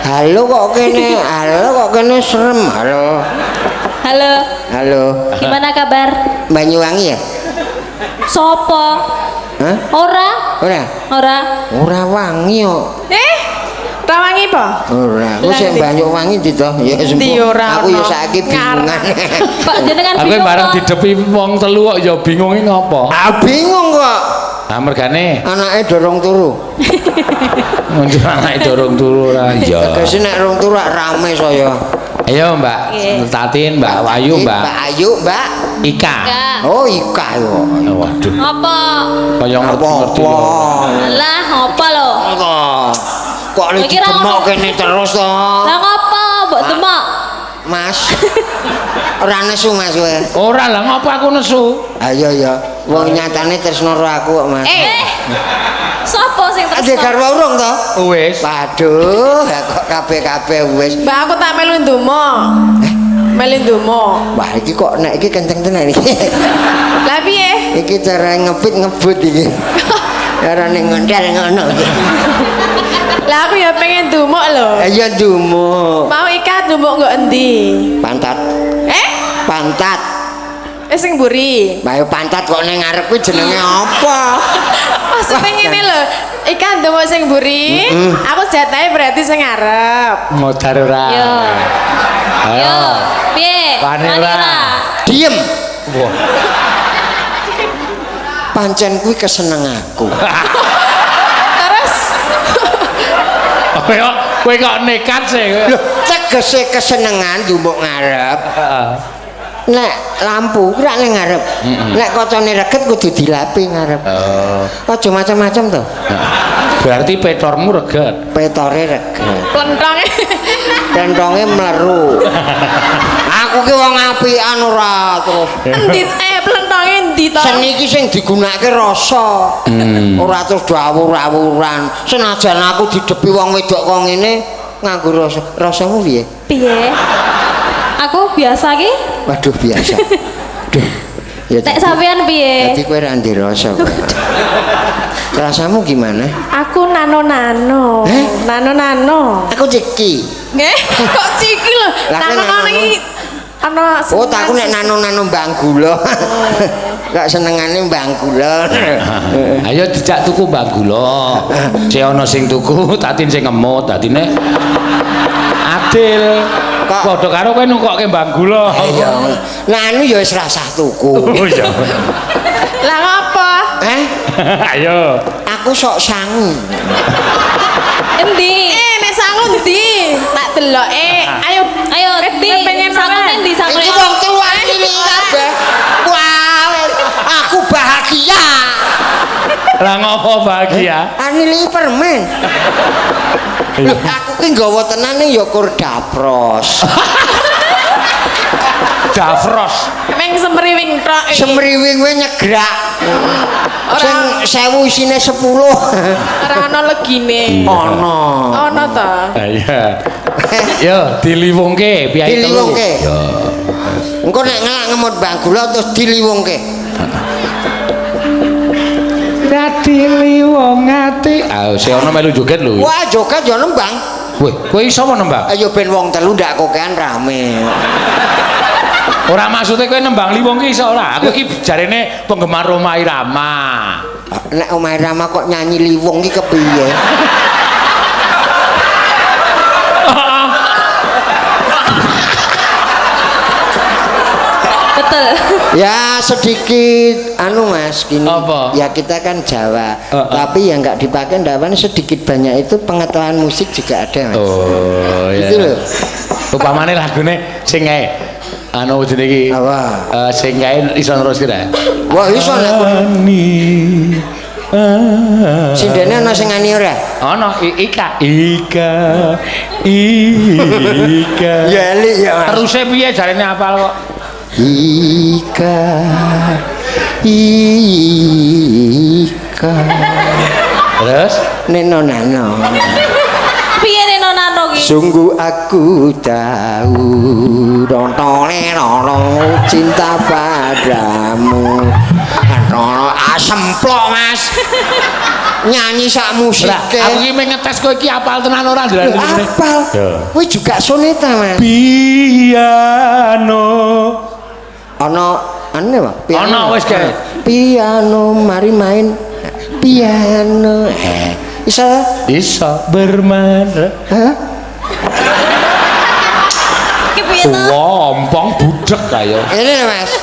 Halo kok kene, halo kok kene serem. Halo. Halo. Halo. Gimana kabar? Banyuwangi ya? Sopo? Hah? Ora? Ora. Ora. Ora wangi kok. Eh, rawangi po? Ora. Ku sing Lah, Banyuwangi ndi to? Ya Ndi sembuh. ora Aku ya ono. saiki bingungan. Pak jenengan Aku bingung bareng kok. didepi wong telu kok ya bingung iki ngopo. Ah bingung kok. Lah mergane Anake dorong turu. muncul anake dorong turu ora. Iya. Tegese nek rong turu rak rame saya. Ayo Mbak Nggih. Tatin, Mbak Wayu, Mbak Mbak Ayu, Mbak. Ika. Enggak. Oh, Ika yo. Waduh, Apa? kaya ngerti-ngerti. Apa-apa. Lah, apa lho? Apa? Kok li Iki ra didemok ono. kene terus to? Lah ngopo mbok demok? Mas. Ora nesu Mas kowe. Ora lah ngopo aku nesu. Ayo ya, wong nyatane tresno karo aku kok Mas. Eh. Sopo sing Ade tresno? garwa urung to? Wis. Waduh, ya kok kabeh-kabeh wis. Mbak aku tak melu ndumo. Melu ndumo. Wah, iki kok nek iki kenceng tenan iki. Lah piye? Iki cara ngepit ngebut iki. Carane ngontel ngono iki. Lah aku ya pengen ndumuk lho. Ayo ndumuk. Mau Ika ndumuk nggo endi? Pantat. Eh? Pantat. Eh sing mburi. Bayo pantat kok ning ngarep kuwi jenenge apa? Maksudnya ngene lho, Ika ndumuk sing mburi, aku jatahe berarti sing ngarep. Modar ora. Yo. Ayo. Yo, piye? Wani ora? Diem. Wah. Pancen kuwi keseneng aku. Terus Kowe kok kowe kok nekat sih. Loh, tegese kesenengan ndumuk ngarep. Heeh. Nek lampu kuwi rak ning ngarep. Nek kacane reget kudu dilapi ngarep. Oh. Aja macam-macam to. Berarti petormu reget. Petore reget. plentonge. Pentonge mleru. Aku ki wong apian ora terus. Endi plentonge endi to? Seni ki sing digunakake rasa. Ora terus dawur-awuran. Senajan aku didepi wong wedok kok ngene nganggo rasa. Rasamu piye? Piye? Aku biasa ki. Waduh biasa. Duh. Ya Nek sampean piye? Dadi kowe ra ndek rasa. kowe. Rasamu gimana? Aku nano-nano. Eh? Nano-nano. Aku ceki. Nggih, kok ciki lho. Lah, kowe Nano-nano nano-nano. iki ana Oh, tak aku nek nano-nano mbang gula. Gak senengane mbang gula. Ayo dijak tuku mbak gula. Sing ana sing tuku, Tatin sing ngemut, dadine adil. Kok- Padha karo kowe nukokke mbak gula. Iya. Nah, anu ya wis rasah tuku. Oh iya. Lah ngopo? Eh, Ayo. aku sok sangu. Endi? Eh, nek sangu endi? Tak deloke. Ayo, Ayo, endi? pengen Sangune ora? endi sangune? Iki wong tuwa cilik kabeh. Wah, aku bahagia. Lah ngopo bahagia? Anili permen. Loh, aku ki nggawa tenan ning ya kur dapros. Dafros. Meng semriwing tok iki. Semriwing kowe nyegrak. Sing 1000 isine 10. Ora ana legine. Ana. Ana ta? Iya. Yo diliwungke piye telu. Diliwungke. Yo. Engko nek ngelak ngemut bang gula terus diliwungke. Dadi liwung ati. Ah, si ono melu joget lho. Wah, joget ya nembang. Wih, kowe iso apa nembang? Ayo ben wong telu ndak kokean rame. Ora maksude kowe nembang liwung ki iso ora? Aku iki jarene penggemar Rhoma Irama. Nek Rhoma Irama kok nyanyi liwung ki kepiye? Betul. Ya sedikit anu Mas gini. Apa? Ya kita kan Jawa, tapi yang nggak dipakai ndawan sedikit banyak itu pengetahuan musik juga ada Mas. Oh iya. Gitu loh. Upamane lagune sing kae anu jenenge iki. Apa? Sing kae iso neruske ta? Wah iso nek sindene ana sing ngani ora? Ana Ika. Ika. Ika. Ya elik ya Mas. Teruse piye jarene apal kok? Ika Ika Terus Neno nano. Piye Neno nano ki? Sungguh aku tahu rontone rono cinta padamu. Rono asemplok Mas. Nyanyi sak musike. Aku iki mung ngetes kowe iki apal tenan ora ndelok. Apal. Kuwi juga soneta Mas. Piano. Ana ane Pak? Piano. Ana wis kae. Piano mari main piano. Iso? Iso bermain. Hah? Ki piye to? Wompong budek ayo. Ini Mas.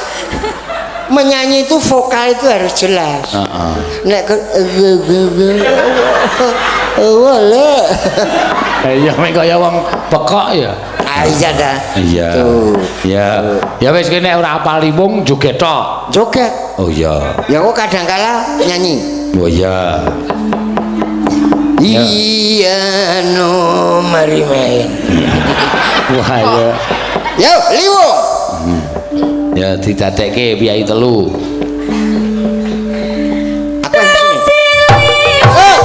Menyanyi itu vokal itu harus jelas. Heeh. Nek boleh. Iya mek kaya wong pekok ya. Ah iya dah. Iya. Ya. Ya wis kene ora apal liwung joget tok. Joget. Oh iya. Ya kok kadang kala nyanyi. Oh iya. Iya no mari main. Wah iya. Yo liwung. Ya didadekke piyai telu. Aku yang sini. Oh.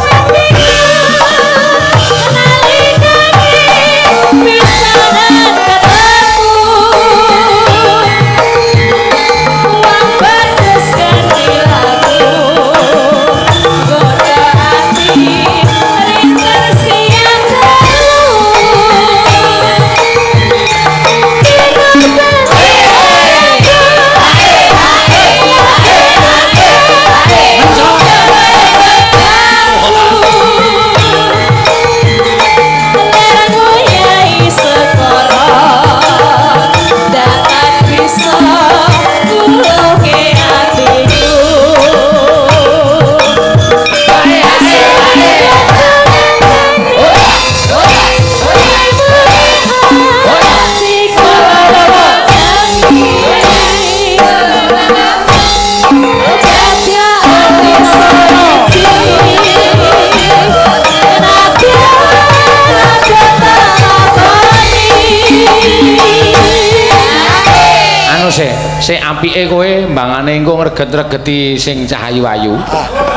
Sik apike kowe mbangane engko ngreget-regeti sing cah ayu-ayu.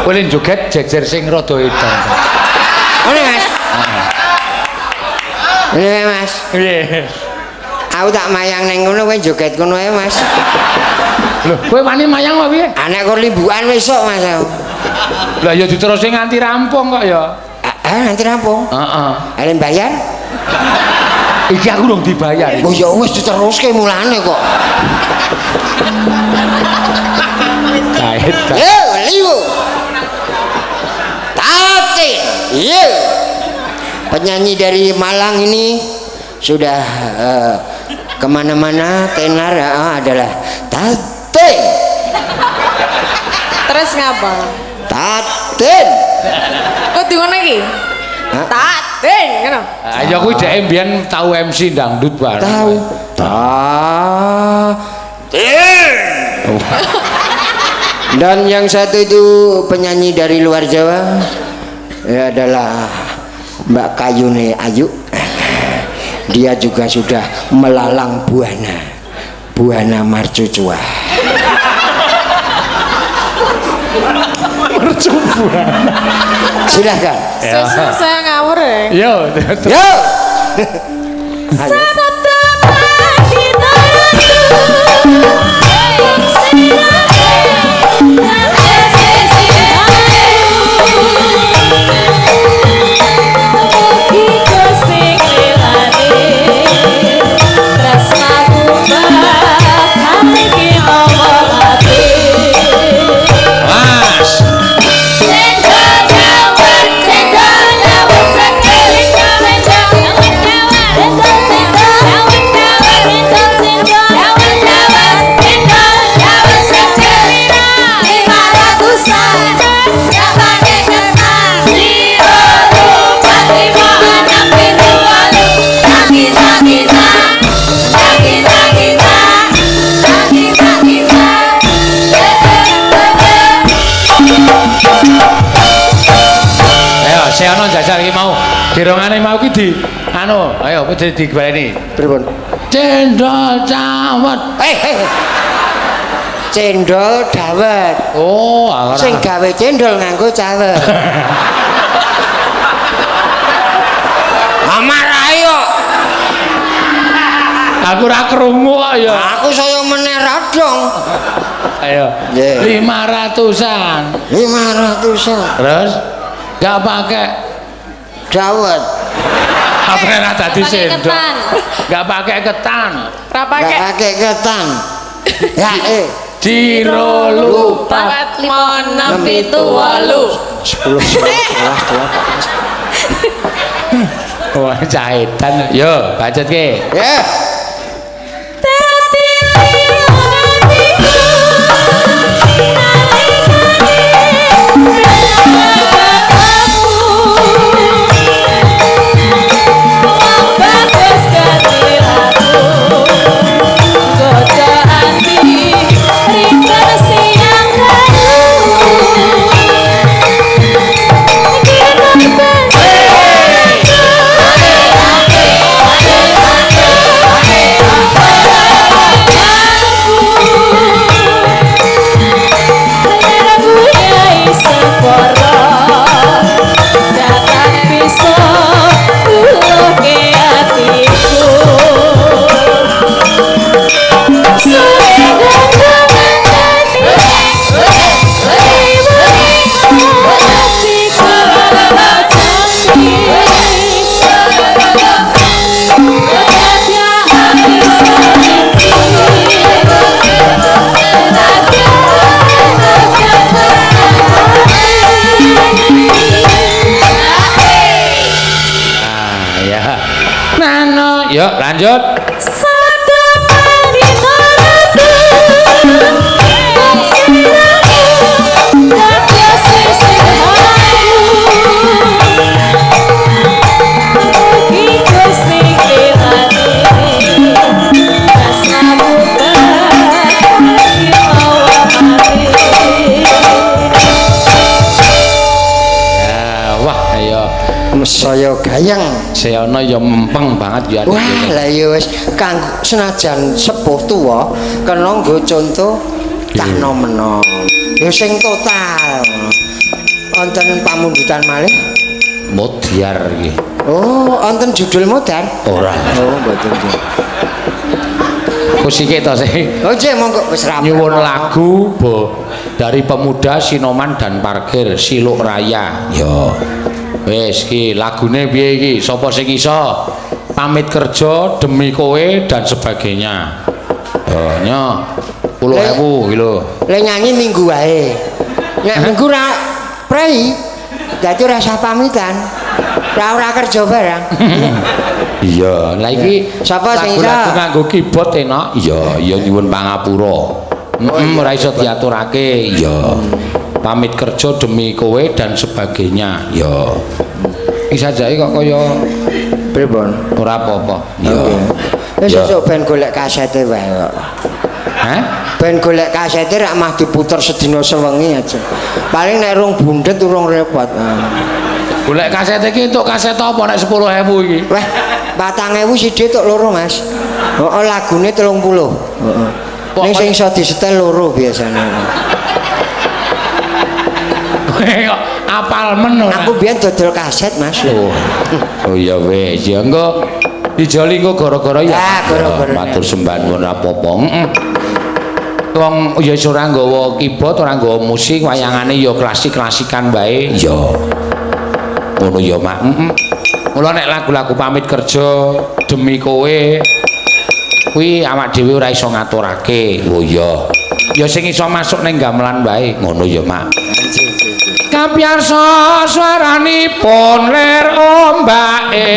Kowe lek joget jejer sing rada edan. Ngene Mas. Ngene Mas. Piye? Aku tak mayang ning ngono kowe joget kono ae Mas. Lho, kowe wani mayang apa piye? Anek kok limbukan wis sok Mas aku. Lah ya diterusne nganti rampung kok ya. Ah, nganti rampung. Heeh. Arep bayar? Iki aku dong dibayar. Oh ya wis diteruske mulane kok. Kait. Yo, liwu. Tatin. Yo. Penyanyi dari Malang ini sudah kemana-mana tenar adalah Tatin. Terus ngapa? Tatin. Kok di ngono iki? Tatin ngono. Ayo kuwi dhek mbiyen tau MC dangdut bareng. Tahu. Tatin. Dan yang satu itu penyanyi dari luar Jawa ya adalah Mbak Kayune Ayu. Dia juga sudah melalang buana, buana marcucua. Mercubuana. Silahkan. Saya ngawur ya. Yo. Yo. Gerongane mau ki di anu, ayo di dibaleni. Pripun? Cendol cawet. Eh, eh. Cendol dawet. Oh, ora. Sing gawe cendol nganggo cawet. Amarahi kok. Aku ora krungu kok ya. Aku saya meneh radong. Ayo. Nggih. 500-an. 500-an. Terus gak pakai Dawet. apa ora dadi Pakai sendok. ketan. Gak pakai ketan. Ra Gak pakai pakai ketan. Ya eh. Dirolupat. 4 5 6 7 8. 10 11 12. Wah, cahitan. Yo, bacotke. Ya. Dadi liyane bagus ganti aku gojo ati rita siang Ah, ya. Nano, yuk lanjut. Ah, wah, ayo. Saya gayeng. Seana ya mempeng banget ya. Wah, lah ya wis kang senajan sepuh tuwa kena nggo contoh cah nom-enom. Ya sing total. Wonten pamundutan malih. Modyar iki. Oh, wonten judul modar? Ora. Oh, mboten. Kusike to sih. Oh, nggih monggo wis rampung. Nyuwun lagu bo dari pemuda Sinoman dan Parkir Siluk Raya. Yo. Wis iki lagune piye iki? Sapa sing iso? Pamit kerja demi kowe dan sebagainya. Yo nyo. 10.000 iki lho. Le nyanyi minggu wae. Nek minggu ra prei. Dadi ora usah pamitan. Ra ora kerja barang. Iya, lah iki Sapa sing iso? lagu-lagu nganggo keyboard enak. Iya, iya nyuwun pangapura. Heeh, ora iso diaturake. Iya. Pamit kerja demi kowe dan sebagainya. Iya. Iki sajake kok kaya Pripun? ora apa-apa. Iya. Wis Iya. sesuk ben golek kasete wae kok. Hah? Ben golek kasete rak mah diputer sedina sewengi aja. Paling nek rung bundet urung repot. Golek kaset iki entuk kaset apa nek 10.000 iki? Wah, 4.000 sithik tok loro, Mas. Heeh, lagune 30. Heeh. Ning sing iso disetel loro biasane. Kok apal men ora? Aku biyen dodol kaset, Mas. Oh. Oh iya wis, ya engko dijoli engko gara-gara ya. Ah, gara-gara. Matur sembah nuwun ra apa-apa. Heeh. Wong ya wis ora nggawa keyboard, ora nggawa musik, wayangane ya klasik-klasikan wae. Ya. Ngono ya, Mak. Heeh. Mula nek lagu-lagu pamit kerja demi kowe kuwi awak dhewe ora iso ngaturake. Oh iya. Ya sing iso masuk ning gamelan wae. Ngono ya, Mak. Kapyarsa swaranipun lir ombake.